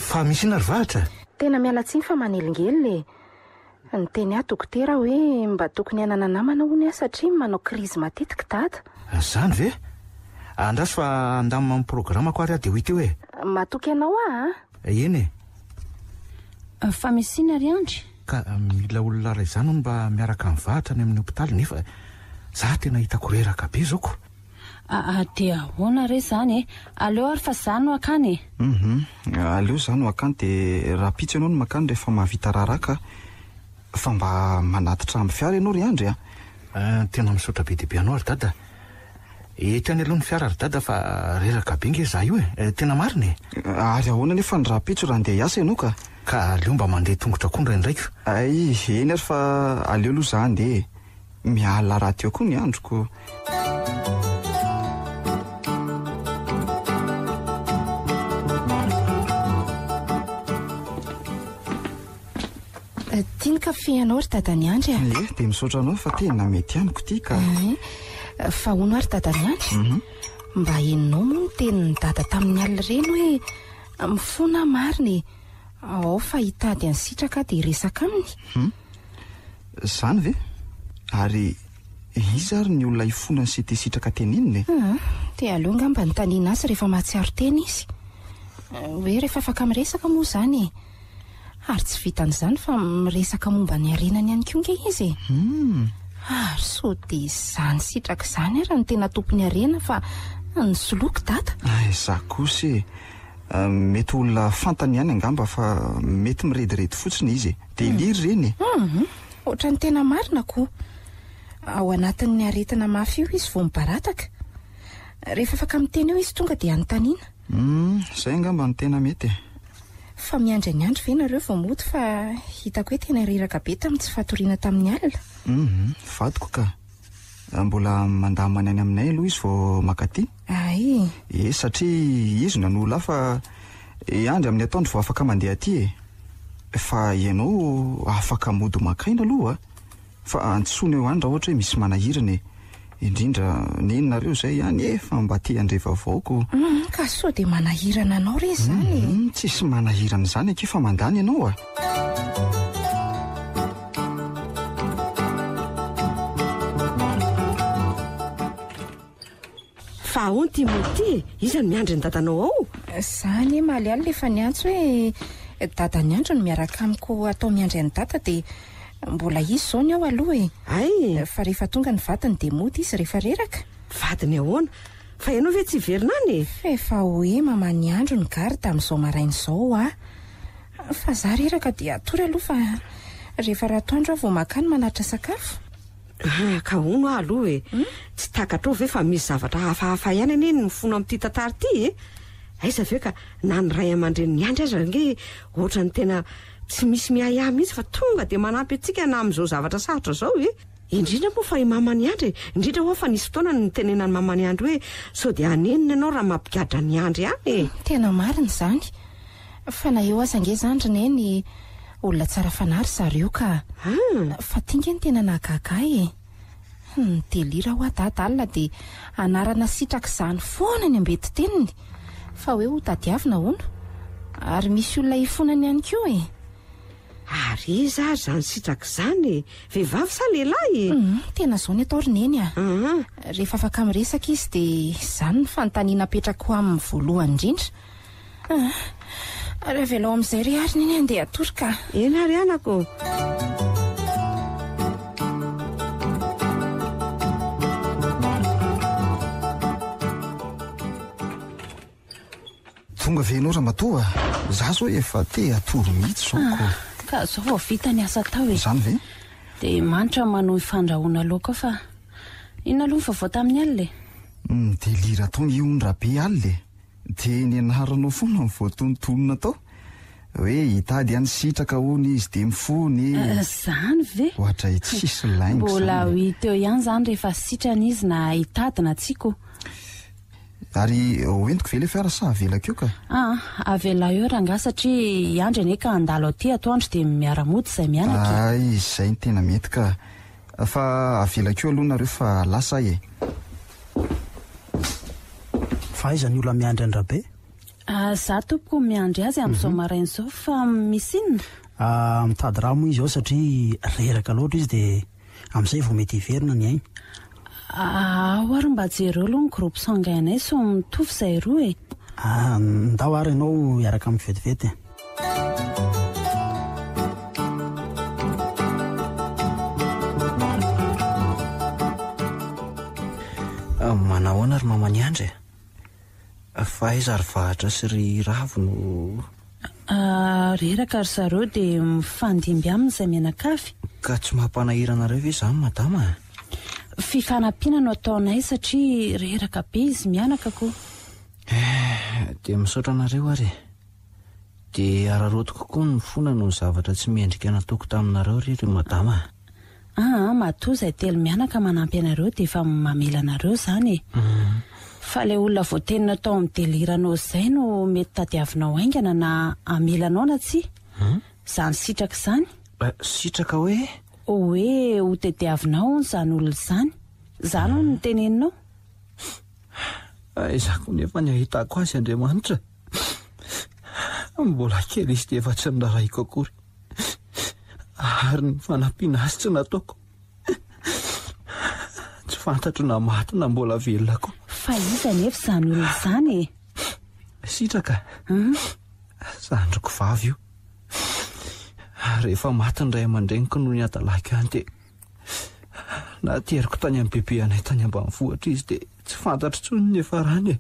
[SPEAKER 8] Fa misy inona ry Vahatra?
[SPEAKER 7] Tena miala tsiny fa manelingelina e! Niteny ahy dokotera hoe mba tokony hanana namana hono aho satria manao crise matetika dada.
[SPEAKER 8] Izany ve? Andraso fa handamina ny programako ary aho dia ho hita eo e!
[SPEAKER 7] Matoky anao aho
[SPEAKER 8] a! Eny e!
[SPEAKER 1] Fa misy inona ry Andry?
[SPEAKER 8] Ka mila olona iray izany hono mba miaraka mivahatra any amin'ny hopitaly nefa za tena hitako reraka be izao ko!
[SPEAKER 1] Aa dia ahoana re izany e? Aleo ary fa za no hakany e!
[SPEAKER 9] Hum aleo za no hakany dia rahampitso ianao no makany rehefa mahavita raharaha ka! Fa mba manatitra amin'ny fiara ianao ry Andry a!
[SPEAKER 8] Tena misaotra be dia be anao ry Dada! Eto ihany aloha ny fiara ry Dada fa reraka be nge za io e! Tena marina e!
[SPEAKER 9] Ary ahoana anefa ny rahampitso raha andeha hiasa ianao ka?
[SPEAKER 8] Ka aleo mba mandeha tongotra koa indraindray ko!
[SPEAKER 9] Hay, eny ary fa aleo aloha za andeha e! Miala rahateo koa ny androko.
[SPEAKER 7] Ity ny kafe anao ry Dadaniandry a.
[SPEAKER 9] Ie, dia misaotra anao fa tena mety amiko ity ka.
[SPEAKER 7] Eh, fa hono ary Dadaniandry, mhm. mba henonao moa ny tenin'i Dada tamin'ny alina ireny hoe mifona aho marina e. Ao fa hitady an'i Sitraka aho dia hiresaka aminy.
[SPEAKER 9] Hmm. Izany ve? Ary iza ary ny olona hifonan'i CT Sitraka tenenina e?
[SPEAKER 7] Hum, dia aleo angamba anontaniana azy rehefa mahatsiaro tena izy. Hoe rehefa afaka miresaka moa izany e. Ary tsy vitan'izany fa miresaka momba ny harenany ihany koa ange izy e.
[SPEAKER 9] Hum.
[SPEAKER 7] Ary sao dia izany Sitraka izany ary no tena tompon'ny harena fa nisoloky dada?
[SPEAKER 9] Aiza kosa e. Mety olona fantany ihany angamba fa mety mirediredy fotsiny izy e. Délire ireny e.
[SPEAKER 7] Hum, ohatran'ny tena marina ko. Ao anatin'ny aretina mafy io izy vao mibarataka. Rehefa afaka miteny eo izy tonga dia anontaniana.
[SPEAKER 9] Hum, izay angamba no tena mety e.
[SPEAKER 7] Fa miandry an'i Andry ve nareo vao mody fa hitako hoe tena reraka be tamin'ny tsy fatoriana tamin'ny alina.
[SPEAKER 9] Hum, vadiko ka. Mbola mandamina ny any aminay aloha izy vao makaty.
[SPEAKER 7] Ay.
[SPEAKER 9] Ee, satria izy no nanolo ahy fa i Andry amin'ny atoandro vao afaka mandeha aty e. Fa ianao afaka mody maka aina aloha a. Fa antsoina eo ihany raha ohatra hoe misy manahirana e. Indrindra neninareo izay ihany e, fa mba te handre vaovao ko.
[SPEAKER 7] Hum, ka sao dia manahirana anao re izany e.
[SPEAKER 9] Hum, tsisy manahirana izany akia fa mandany ianao a.
[SPEAKER 5] Fa ahoana ity mody ity e? Iza no miandry ny dadanao ao?
[SPEAKER 7] Za anie omaly alina efa niantso hoe dadan'i Andry no miaraka amiko atao miandry an'i dada dia mbola izy izao ny ao aloha e.
[SPEAKER 5] Hay!
[SPEAKER 7] Fa rehefa tonga ny vadiny dia mody izy rehefa reraka.
[SPEAKER 5] Vadiny ahoana? Fa ianao ve tsy hiverina any e?
[SPEAKER 7] F'efa hoe maman'i Andry ny garde amin'izao maraina izao hoa. Fa za reraka dia hatory aloha fa rehefa ratoandro aho vao makany manatitra sakafo.
[SPEAKER 5] Ah, ka hono aho aloha e. Tsy takatrao ve fa misy zavatra hafahafa ihany anie ny mifono amin'ity tantara ity e? Aiza ve ka na ny ray aman-drenin'i Andry aza ange ohatran'ny tena tsy misy miahiahy mihitsy fa tonga dia manampy antsika na amin'izao zavatra sarotra izao e. Indrindra moa fa i maman'i Andry e. Indrindra hoa fa nisy fotoana nitenenan'i maman'i Andry hoe sao dia hanenina ianao raha mampigadra an'i Andry any e.
[SPEAKER 7] Tena marina izany. Fa na eo aza ange izany ry Neny, olona tsara fanahy ry zareo ka. Fa ty nge no tena nahagaga ahy e. Ni-delire hoa dada alina dia anarana sitraka izany foana ny ambetiteniny. Fa hoe ho tadiavina hono. Ary misy olona hifonany ihany koa e.
[SPEAKER 5] Ary iza ary izany sitraka izany e? Vehivavy sa lehilahy e?
[SPEAKER 7] Hum, tena izao ny atao ry Neny a. Rehefa afaka miresaka izy dia izany ny fanontaniana apetrako aminy voalohany indrindra. Ah, ary avelao amin'izay re ary neny andeha hatory ka.
[SPEAKER 5] Eny ary anako.
[SPEAKER 9] Tonga ve ianao ramatoa? Za zao efa te hatory mihitsy zao ko.
[SPEAKER 1] Ah, ka zao vao vita ny asa atao e.
[SPEAKER 9] Izany ve?
[SPEAKER 1] Dia manitra manohy fandrahoana laoka ao fa inona aloha ny vaovao tamin'ny alina e?
[SPEAKER 9] Midelira tao io hono Rabe alina e. Dia ny anaranao foana no voatonontonona tao. Hoe hitady an'i Sitraka hono izy dia mifona e.
[SPEAKER 1] Zany ve?
[SPEAKER 9] Ohatra e, tsisy lainga
[SPEAKER 1] Mbola ho
[SPEAKER 9] izany e.
[SPEAKER 1] hita eo ihany izany rehefa sitrana izy na hitady na tsia ko.
[SPEAKER 9] Ary hoentiko ve ilay fiara sa avelako eo ka?
[SPEAKER 1] Aa, avelao eo rangahy satria i Andry anie ka handalo aty atoandro dia miara-mody izay mianaka e.
[SPEAKER 9] Hay, izay no tena mety ka. Fa avelako eo aloha nareo fa lasa aho e.
[SPEAKER 12] Fa aiza ny olona miandry an-dRabe?
[SPEAKER 1] Za tompoko miandry azy amin'izao maraina izao fa misy inona?
[SPEAKER 12] Mitady rà moa izy ao satria reraka loatra izy dia amin'izay vao mety hiverina ny ainy.
[SPEAKER 1] Ao ary mba jereo aloha ny groupe sanguin anay sao mitovy izahay roa e.
[SPEAKER 12] Ndao ary ianao hiaraka amiko vetivety e.
[SPEAKER 4] Manahoana ry maman'i Andry e? Fa aiza ry Vahatra sy ry Ravo no.
[SPEAKER 1] Reraka ry zareo dia mifandimby aminy izay mianakavy.
[SPEAKER 4] Ka tsy mampanahira anareo ve izany madama a?
[SPEAKER 1] Fifanampiana no ataonay satria reraka be izy mianaka ko.
[SPEAKER 4] Eh, dia misaotra anareo ary e. Dia araraotiko koa ny fona noho ny zavatra tsy mendrika nataoko taminareo re ry madama a.
[SPEAKER 1] Aa matoa izay telo mianaka manampy anareo dia efa mamela anareo izany e. Fa ilay olona voateninao tao amin'ny deliranao izay no mety tadiavinao haingana na hamela anao na tsia. Izany sitraka izany.
[SPEAKER 4] Sitraka hoe?
[SPEAKER 1] Hoe ho tediavinao hono izany olona izany. Izany hono no teneninao.
[SPEAKER 4] Aiza koa nefa ny ahitako azy Andriamanitra. Mbola kely izy dia efa tsy noraharahiako akory. Ary ny fanampiana azy tsy nataoko. Tsy fantatro na maty na mbola velona koa.
[SPEAKER 1] Fa iza anefa izany olona izany e?
[SPEAKER 4] Sitraka? Zandriko vavy io. Rehefa maty ny ray aman-dreniko noho ny hadalako ihany dia nateriko tany amin'ny bebe anay tany ambanivohitra izy dia tsy fantatro intsony ny niafarany e.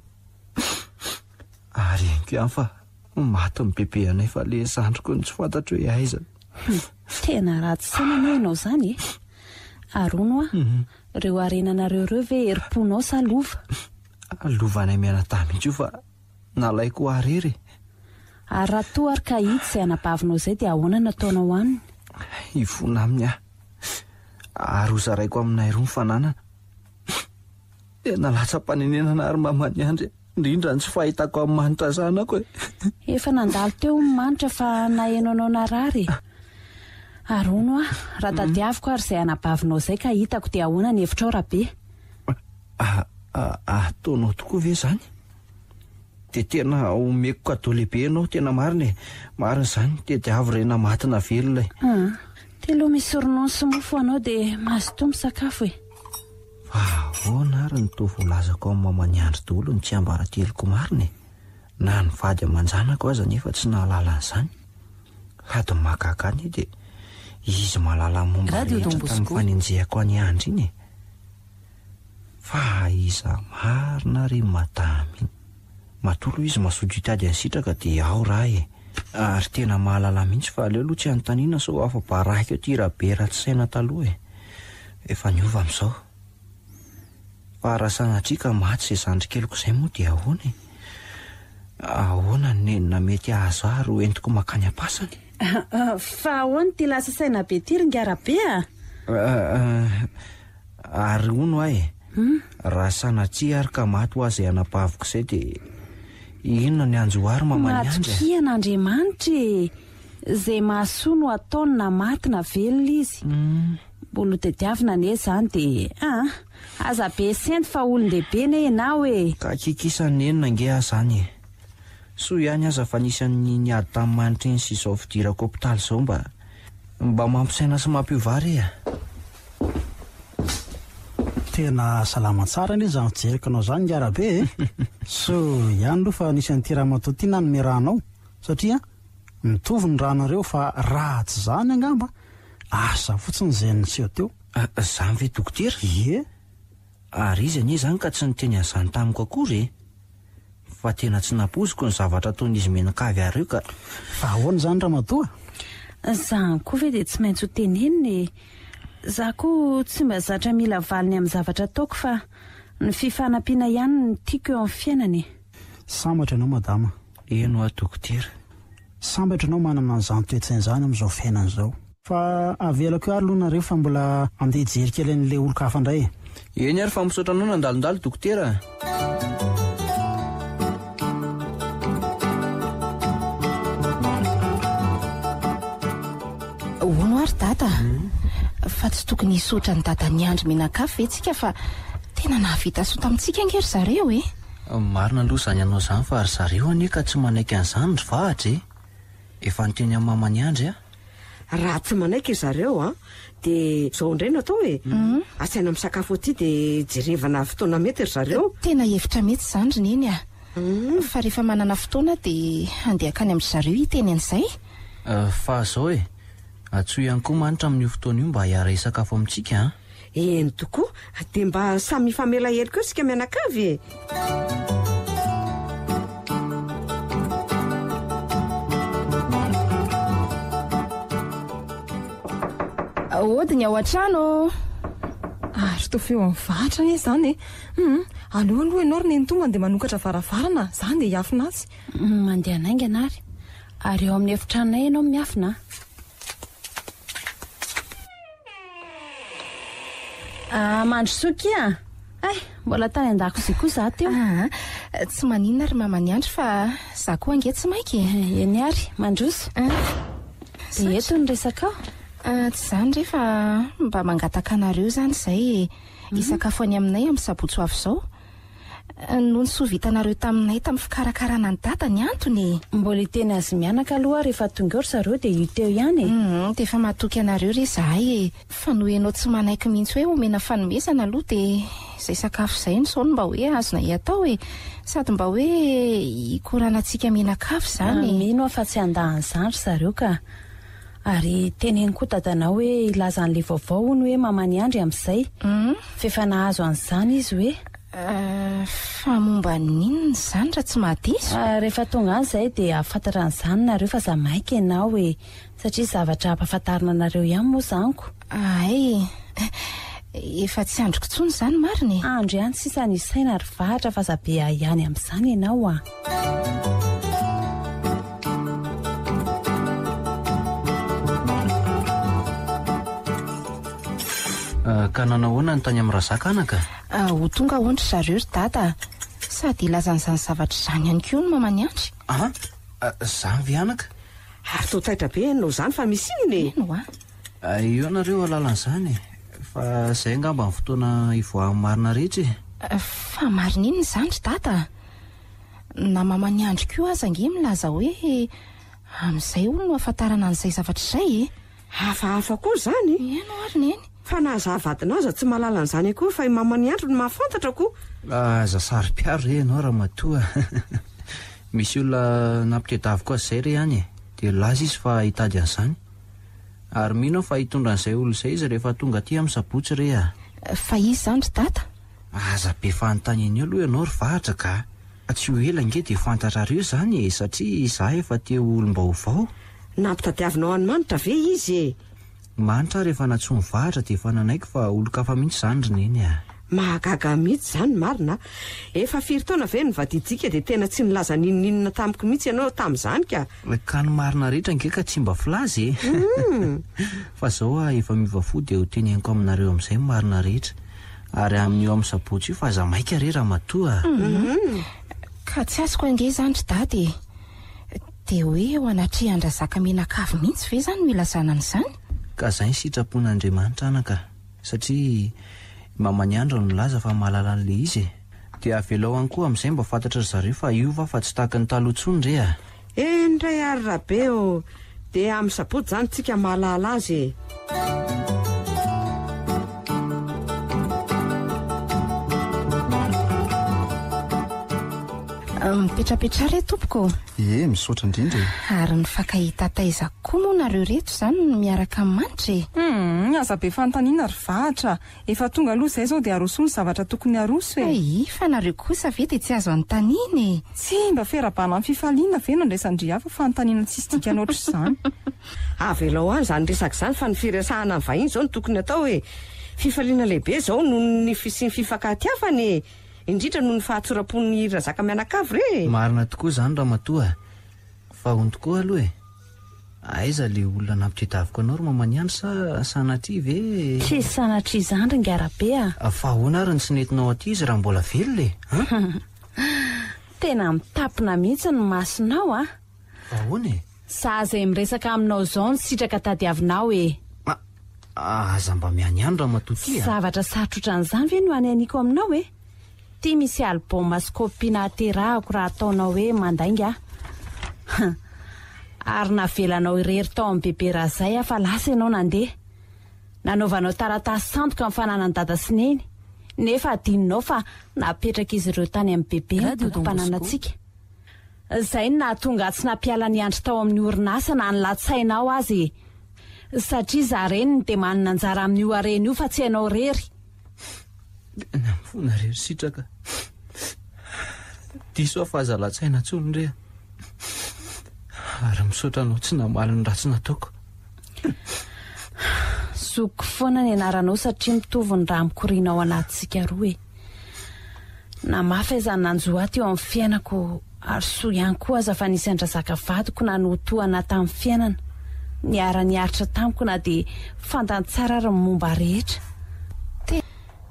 [SPEAKER 4] Ary henoko ihany fa maty ny bebe anay fa le zandriko no tsy fantatro hoe aiza.
[SPEAKER 1] Tena ratsy saina anie ianao izany e. Ary hono hoa, ireo harenanareo ireo ve herim-ponao sa lova?
[SPEAKER 4] Lovanay mianadahy mihitsy io fa nalaiko ho ahy irery e.
[SPEAKER 1] Ary raha toa ary ka hita izay anabavinao izay dia ahoana no ataonao aminy?
[SPEAKER 4] Hivona aminy aho. Ary hozaraiko aminay roa ny fananana. Tena latsa-panenenana ary mama niandry e. Indrindra ny tsy fahitako an'i Manitra zanako e.
[SPEAKER 1] Efa nandalo teo ny Manitra fa naheno anao narary e. Ary hono hoa, raha tadiaviko ary izay anabavinao izay ka hitako dia ahoana ny hevitrao Rabe?
[SPEAKER 4] Ataonao tokoa ve izany? Dia tena omeko cadeau lehibe ianao, tena marina e. Marina izany, tediavo re na maty na velona e.
[SPEAKER 1] Ty aloha misy ronono sy mofo ho anao dia mazotoa misakafo e.
[SPEAKER 4] Fa ahoana ary no toa voalazako amin'i Mama Niandry daholo ny tsiambarateloko marina e? Na ny vady aman-janako aza anefa tsy nahalala an'izany. Sady ny mahagaga anie dia izy mahalala ny momba
[SPEAKER 13] Radio Don
[SPEAKER 4] rehetra tamin'ny
[SPEAKER 13] Bosco.
[SPEAKER 4] fanenjehako an'i Andry iny e. Fa iza marina ry madama iny? Matoa aloha izy mazoto hitady an'i Sitraka dia ao raha e. Ary tena mahalala mihitsy fa aleo aloha tsy anontaniana sao afa-baraka eo ity Rabe ratsy saina taloha e. Efa niova amin'izao. Fa raha sanatria ka maty izay zandrikeliko izay moa dia ahoana e? Ahoana ny nenina mety hahazo ahy ary ho entiko mankany am-pasana?
[SPEAKER 1] Fa ahoana ity lasa saina be ity ry ingahy Rabe a?
[SPEAKER 4] Ary hono aho e, raha sanatria ary ka maty hoa izay anabaviko izay dia inona ny hanjo ahy ry Mama Niandry a?
[SPEAKER 1] Matokia an'Andriamanitra e! Izay mahasoa no ataony na maty na velona izy. Mbola ho tediavina anie izany dia aa! Aza be sento fa olon-dehibe anie ianao e!
[SPEAKER 4] Ka kikisan'ny nenina ange aho izany e! Soa ihany aza fa nisy an'iny niady tamin'ny manitra iny sy izao fidirako hopitaly izao mba mba mampisaina sy mampiova ahy re a!
[SPEAKER 12] Tena salama tsara anie izany fijeriko anao izany ingahy Rabe e! Soa ihany aloha fa nisy an'ity ramatoa ity nanome rà anao satria mitovy ny rànareo fa raha tsy izany angamba asa fotsiny izay niseho teo.
[SPEAKER 4] Izany ve dokotera?
[SPEAKER 12] Ie.
[SPEAKER 4] Ary izy anie izany ka tsy niteny an'izany tamiko akory e! Fa tena tsy nampoiziko ny zavatra ataon'izy mianakavy ahy ireo ka.
[SPEAKER 12] Fa ahoana izany ramatoa?
[SPEAKER 1] Izany koa ve dia tsy maintsy ho tenenina e! Za koa tsy mba zatra mila valiny amin'ny zavatra ataoko fa ny fifanampiana ihany no tiako eo amin'ny fiainana e!
[SPEAKER 12] Sambatra ianao madama.
[SPEAKER 4] Eny hoa dokotera.
[SPEAKER 12] Sambatra ianao manana an'izany toe-tsaina izany amin'izao fiainana izao. Fa avelako eo ary aloha nareo fa mbola andeha hijery kely an'ilay olon-kafa indray e.
[SPEAKER 4] Eny ary fa misaotra anao nandalondalo dokotera a.
[SPEAKER 7] Hono ary dada a! Fa tsy tokony hisaotra an'i dada niandry mianakavy ve tsika fa tena nahavita soa tamintsika ange ry zareo e!
[SPEAKER 4] Marina aloha izany anao izany fa ry zareo anie ka tsy manaiky an'izany ry vahatra e! Efa niteny an'i mama niandry aho.
[SPEAKER 5] Raha tsy manaiky ry zareo an, dia izao indray no atao e! Asaina misakafo aty dia jerevana fotoana mety ry zareo.
[SPEAKER 7] Tena hevitra mety izany ry neny a! Fa rehefa manana fotoana aho dia handeha hankany amin-dry zareo hiteny an'izay.
[SPEAKER 4] Fa izao e! Antsoy ihany koa Manitra amin'io fotoana io mba hiara-hisakafo amintsika an!
[SPEAKER 5] Eny tokoa, dia mba samy hifamela heloka eo isika mianakavy e!
[SPEAKER 7] Ody ny ao an-trano ô!
[SPEAKER 6] Ary toa feo amin'ny vahatra anie izany e! Hum, aleo aloha ianao ry nenitoa mandeha manokatra varavarana, za andeha hiafina atsy.
[SPEAKER 1] Mandeha hanaingana ary. Ary ao amin'ny efitranonay ianao miafina a! Ah, mandrosoa kia! Hay, mbola tany an-dakozia koa izaho teo.
[SPEAKER 7] Aa, tsy maninona ry mama niandry fa za koa ange tsy maika e.
[SPEAKER 1] Eny ary, mandroso. Dia eto ny resakao.
[SPEAKER 7] Tsy izany re fa mba mangataka anareo izany izay e. Hisakafo any aminay amin'ny sabotsy ho avy izao. Noho ny soa vitanareo taminay tamin'ny fikarakarana an'i Dada ny antony e!
[SPEAKER 1] Mbola hiteny azy mianaka aloha aho rehefa tonga eo ry zareo dia io teo ihany e!
[SPEAKER 7] Hum, dia efa matoky anareo re izahay e! Fa noho ianao tsy manaiky mihitsy hoe omena fanomezana aloha dia izay sakafo izay no sao no mba hoe azonay atao e! Sady mba hoe hikoranantsika mianakavy izany e!
[SPEAKER 1] Mino aho fa tsy handà an'izany ry zareo ka! Ary teneno koa dadanao hoe hilaza an'ilay vaovao hono hoe maman'i Andry amin'izay. F'efa nahazo an'izany izy hoe.
[SPEAKER 7] Fa momba ny inona izany raha tsy mahadiso?
[SPEAKER 1] Rehefa tonga any izay dia hahafantatra an'izany nareo fa za maika ianao e! Satria zavatra hampafantarina anareo ihany moa izany ko.
[SPEAKER 7] Hay! Efa tsy andriko intsony izany marina e!
[SPEAKER 1] Andro ihany sisa ny saina ry vahatra fa aza be ahiany amin'izany ianao a!
[SPEAKER 4] Ka nanao ahoana ny tany amin'i Razaka anaka?
[SPEAKER 7] Ho tonga hono ry zareo ry dada a! Sady hilaza an'izany zavatra izany ihany koa ny maman'i Andry.
[SPEAKER 4] An! Izany ve anaka?
[SPEAKER 5] Ary toa taitra be ianao izany fa misy inona e?
[SPEAKER 7] Eny hoa.
[SPEAKER 4] Eo nareo hahalala an'izany e! Fa izay angamba ny fotoana hivoahan'ny marina rehetra e!
[SPEAKER 7] Fa marina inona izany ry dada a? Na maman'i Andry koa aza ange milaza hoe amin'izay hono no ahafantarana an'izay zavatra izay e!
[SPEAKER 5] Hafahafa koa izany!
[SPEAKER 7] Eny ho'a ry Neny!
[SPEAKER 5] Fa na za vadinao aza tsy mahalala an'izany akory fa i maman'i Andry no mahafantatra ko!
[SPEAKER 4] Aza saro-piaro re ianao ramatoa a! Misy olona nampitedaviko azy izay re any e! Dia nilaza izy fa hitady an'izany. Ary mino aho fa hitondra an'izay olona izay izy rehefa tonga aty amin'ny sabotsy re a!
[SPEAKER 7] Fa iza izany ry dada?
[SPEAKER 4] Aza be fanontaniana eo aloha ianao ry vahatra ka! Tsy ho ela ange dia fantatrareo izany e, satria izaho efa te ho olom-baovao.
[SPEAKER 5] Nampitadiavinao an'i Manitra ve izy e?
[SPEAKER 4] Manitra ary efa nantsoin'i Vahatra dia efa nanaiky fa olon-kafa mihitsy izany ry Neny a!
[SPEAKER 5] Mahagaga mihitsy izany marina a! Efa firy taona ve nivadiantsika dia tena tsy nilaza n'inon'inona tamiko mihitsy ianao tamin'izany ka!
[SPEAKER 4] Ka ny marina rehetra ange ka tsy mba filaza e! Fa izao aho efa miova fo dia ho teneniko aminareo amin'izay ny marina rehetra. Ary amin'io amin'ny sabotsy io fa aza maika re ramatoa a!
[SPEAKER 7] Ka tsy azoko ange izany ry dada e! Dia hoe eo anatrehan-dRazaka mianakavy mihitsy ve izany no ilazana an'izany?
[SPEAKER 4] Ka izay ny sitrapon'Andriamanitra anaka, satria i Maman'i Andry no nilaza fa mahalala an'ilay izy e! Dia avelao any koa amin'izay mba fantatry ry zareo fa hiova aho fa tsy tahaka ny taloha intsony re a!
[SPEAKER 5] Eny indray ary Rabe ô! Dia amin'ny sabotsy izany tsika mahalala azy e!
[SPEAKER 7] Mipetrapetraha re tompoko ô!
[SPEAKER 9] Ie, misaotra indrindra e!
[SPEAKER 7] Ary nifankahita taiza koa moa nareo reto izany no miaraka amin'ny Manitra e?
[SPEAKER 6] Humm, aza be fanontaniana ry Vahatra a! Efa tonga aloha izay izao dia arosoa ny zavatra tokony aroso e!
[SPEAKER 7] Hay, fa nareo kosa ve dia tsy azo anontaniana e!
[SPEAKER 6] Tsy mba fiarahabana amin'ny fifaliana ve no andraisan-dry hafa fanontaniana tsisy dikany ohatr'izany?
[SPEAKER 5] Avelao any izany resaka izany fa ny firesahana ny vahiny izao no tokony atao e! Fifaliana lehibe izao noho ny fisian'ny fifankahatiavana e! Indrindra noho ny fahatsoram-pon'i Razaka mianakavy re e!
[SPEAKER 4] Marina tokoa izany ramatoa a! Fa hono tokoa aloha e. Aiza le olona nampitedaviko anao ry mamany ihany sa sanatria ve e?
[SPEAKER 1] Tsy sanatria izany ry Ngarabe a!
[SPEAKER 4] Fa ahoana ary no tsy nentinao aty izy raha mbola velona e? An?
[SPEAKER 1] Tena mitapina mihitsy ny masonao a!
[SPEAKER 4] Fa ahoana e?
[SPEAKER 1] Za izay miresaka aminao izao no sitraka tadiavinao e!
[SPEAKER 4] Aza mba mianiany ramatoa ty a!
[SPEAKER 1] Zavatra sarotra otran'izany ve no anianiako aminao e? Ty misy album sy copie nahaterahako raha ataonao hoe mandainga aho. Ary navelanao irery tao amin'i Bebe Razay aho fa lasa ianao nandeha. Nanaovanao taratasy sandoka ny fananan'i Dada sy Neny. Nefa adinonao fa napetrak'izy ireo tany amin'i Bebe ny bokim-pananantsika. Izay no nahatonga ahy tsy nampiala an'i Andry tao amin'ny orinasa na ny latsainao aza e! Satria izaho reniny dia manana anjara amin'io harena io fa tsy ianao irery.
[SPEAKER 4] Tena mifona re ry Sitraka. Diso aho fa aza latsaina intsony re a. Ary misaotra anao tsy namaly ny ratsy nataoko.
[SPEAKER 1] Zokiko foana ny anaranao satria mitovy ny rà mikoriana ao anatintsika roa e. Na mafy aza ny nanjo ahy teo amin'ny fiainako ary soa ihany koa aza fa nisy an-dRazaka vadiko nanotohana ahy tamin'ny fiainana, niara-niaritra tamiko na dia fantany tsara ary ny momba ahy rehetra.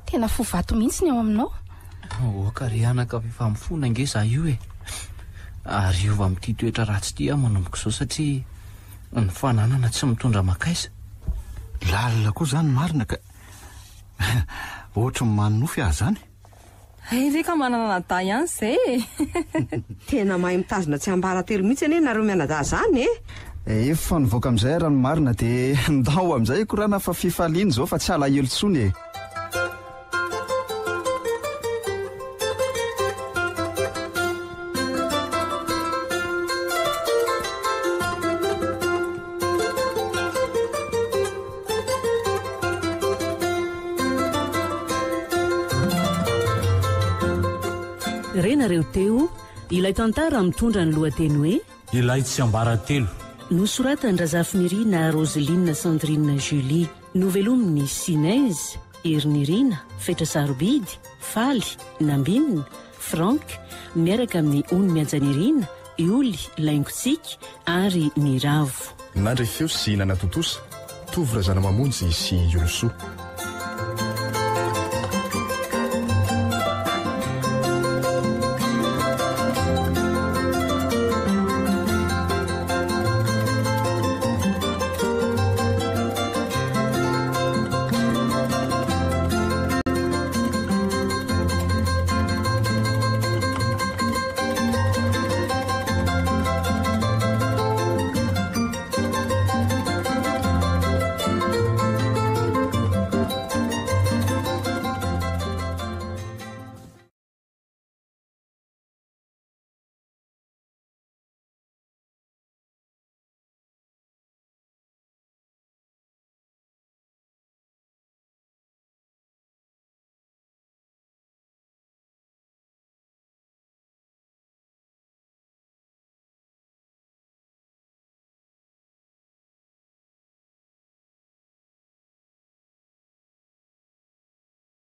[SPEAKER 7] Tena fo vato mihitsy ny ao aminao.
[SPEAKER 4] Aoka re anaka fa efa mifona ange izaho io e! Ary hiova amin'ity toetra ratsy ity aho manomboka izao satria ny fananana tsy mitondra mankaiza.
[SPEAKER 8] Lalina koa izany marina ka. Ohatry ny manonofy aho izany.
[SPEAKER 6] Hay ve ka manana anadahy ihany izay e!
[SPEAKER 5] Tena mahay mitazona tsiambaratelo mihitsy anie nareo mianadahy izany e!
[SPEAKER 9] Efa nivoaka amin'izay raha ny marina dia ndao amin'izay hikorana fa fifaliana izao fa tsy alahelo intsony e!
[SPEAKER 13] Renareo teo ilay tantara mitondra ny lohateny hoe
[SPEAKER 2] Ilay tsiambaratelo.
[SPEAKER 13] Nosoratan-dRazafinirina Roseline Sandrine Julie. Novelomin'i Sinèse, Herinirina, Fetra Sarobidy, Faly, Nambinina, Franck, miaraka amin'i Ony Mihajanirina, Ioly, Laingotsiky ary Miravo.
[SPEAKER 3] Nandre feo sy nanatontosa, Tovo Razanamamonjy sy Iolosoa.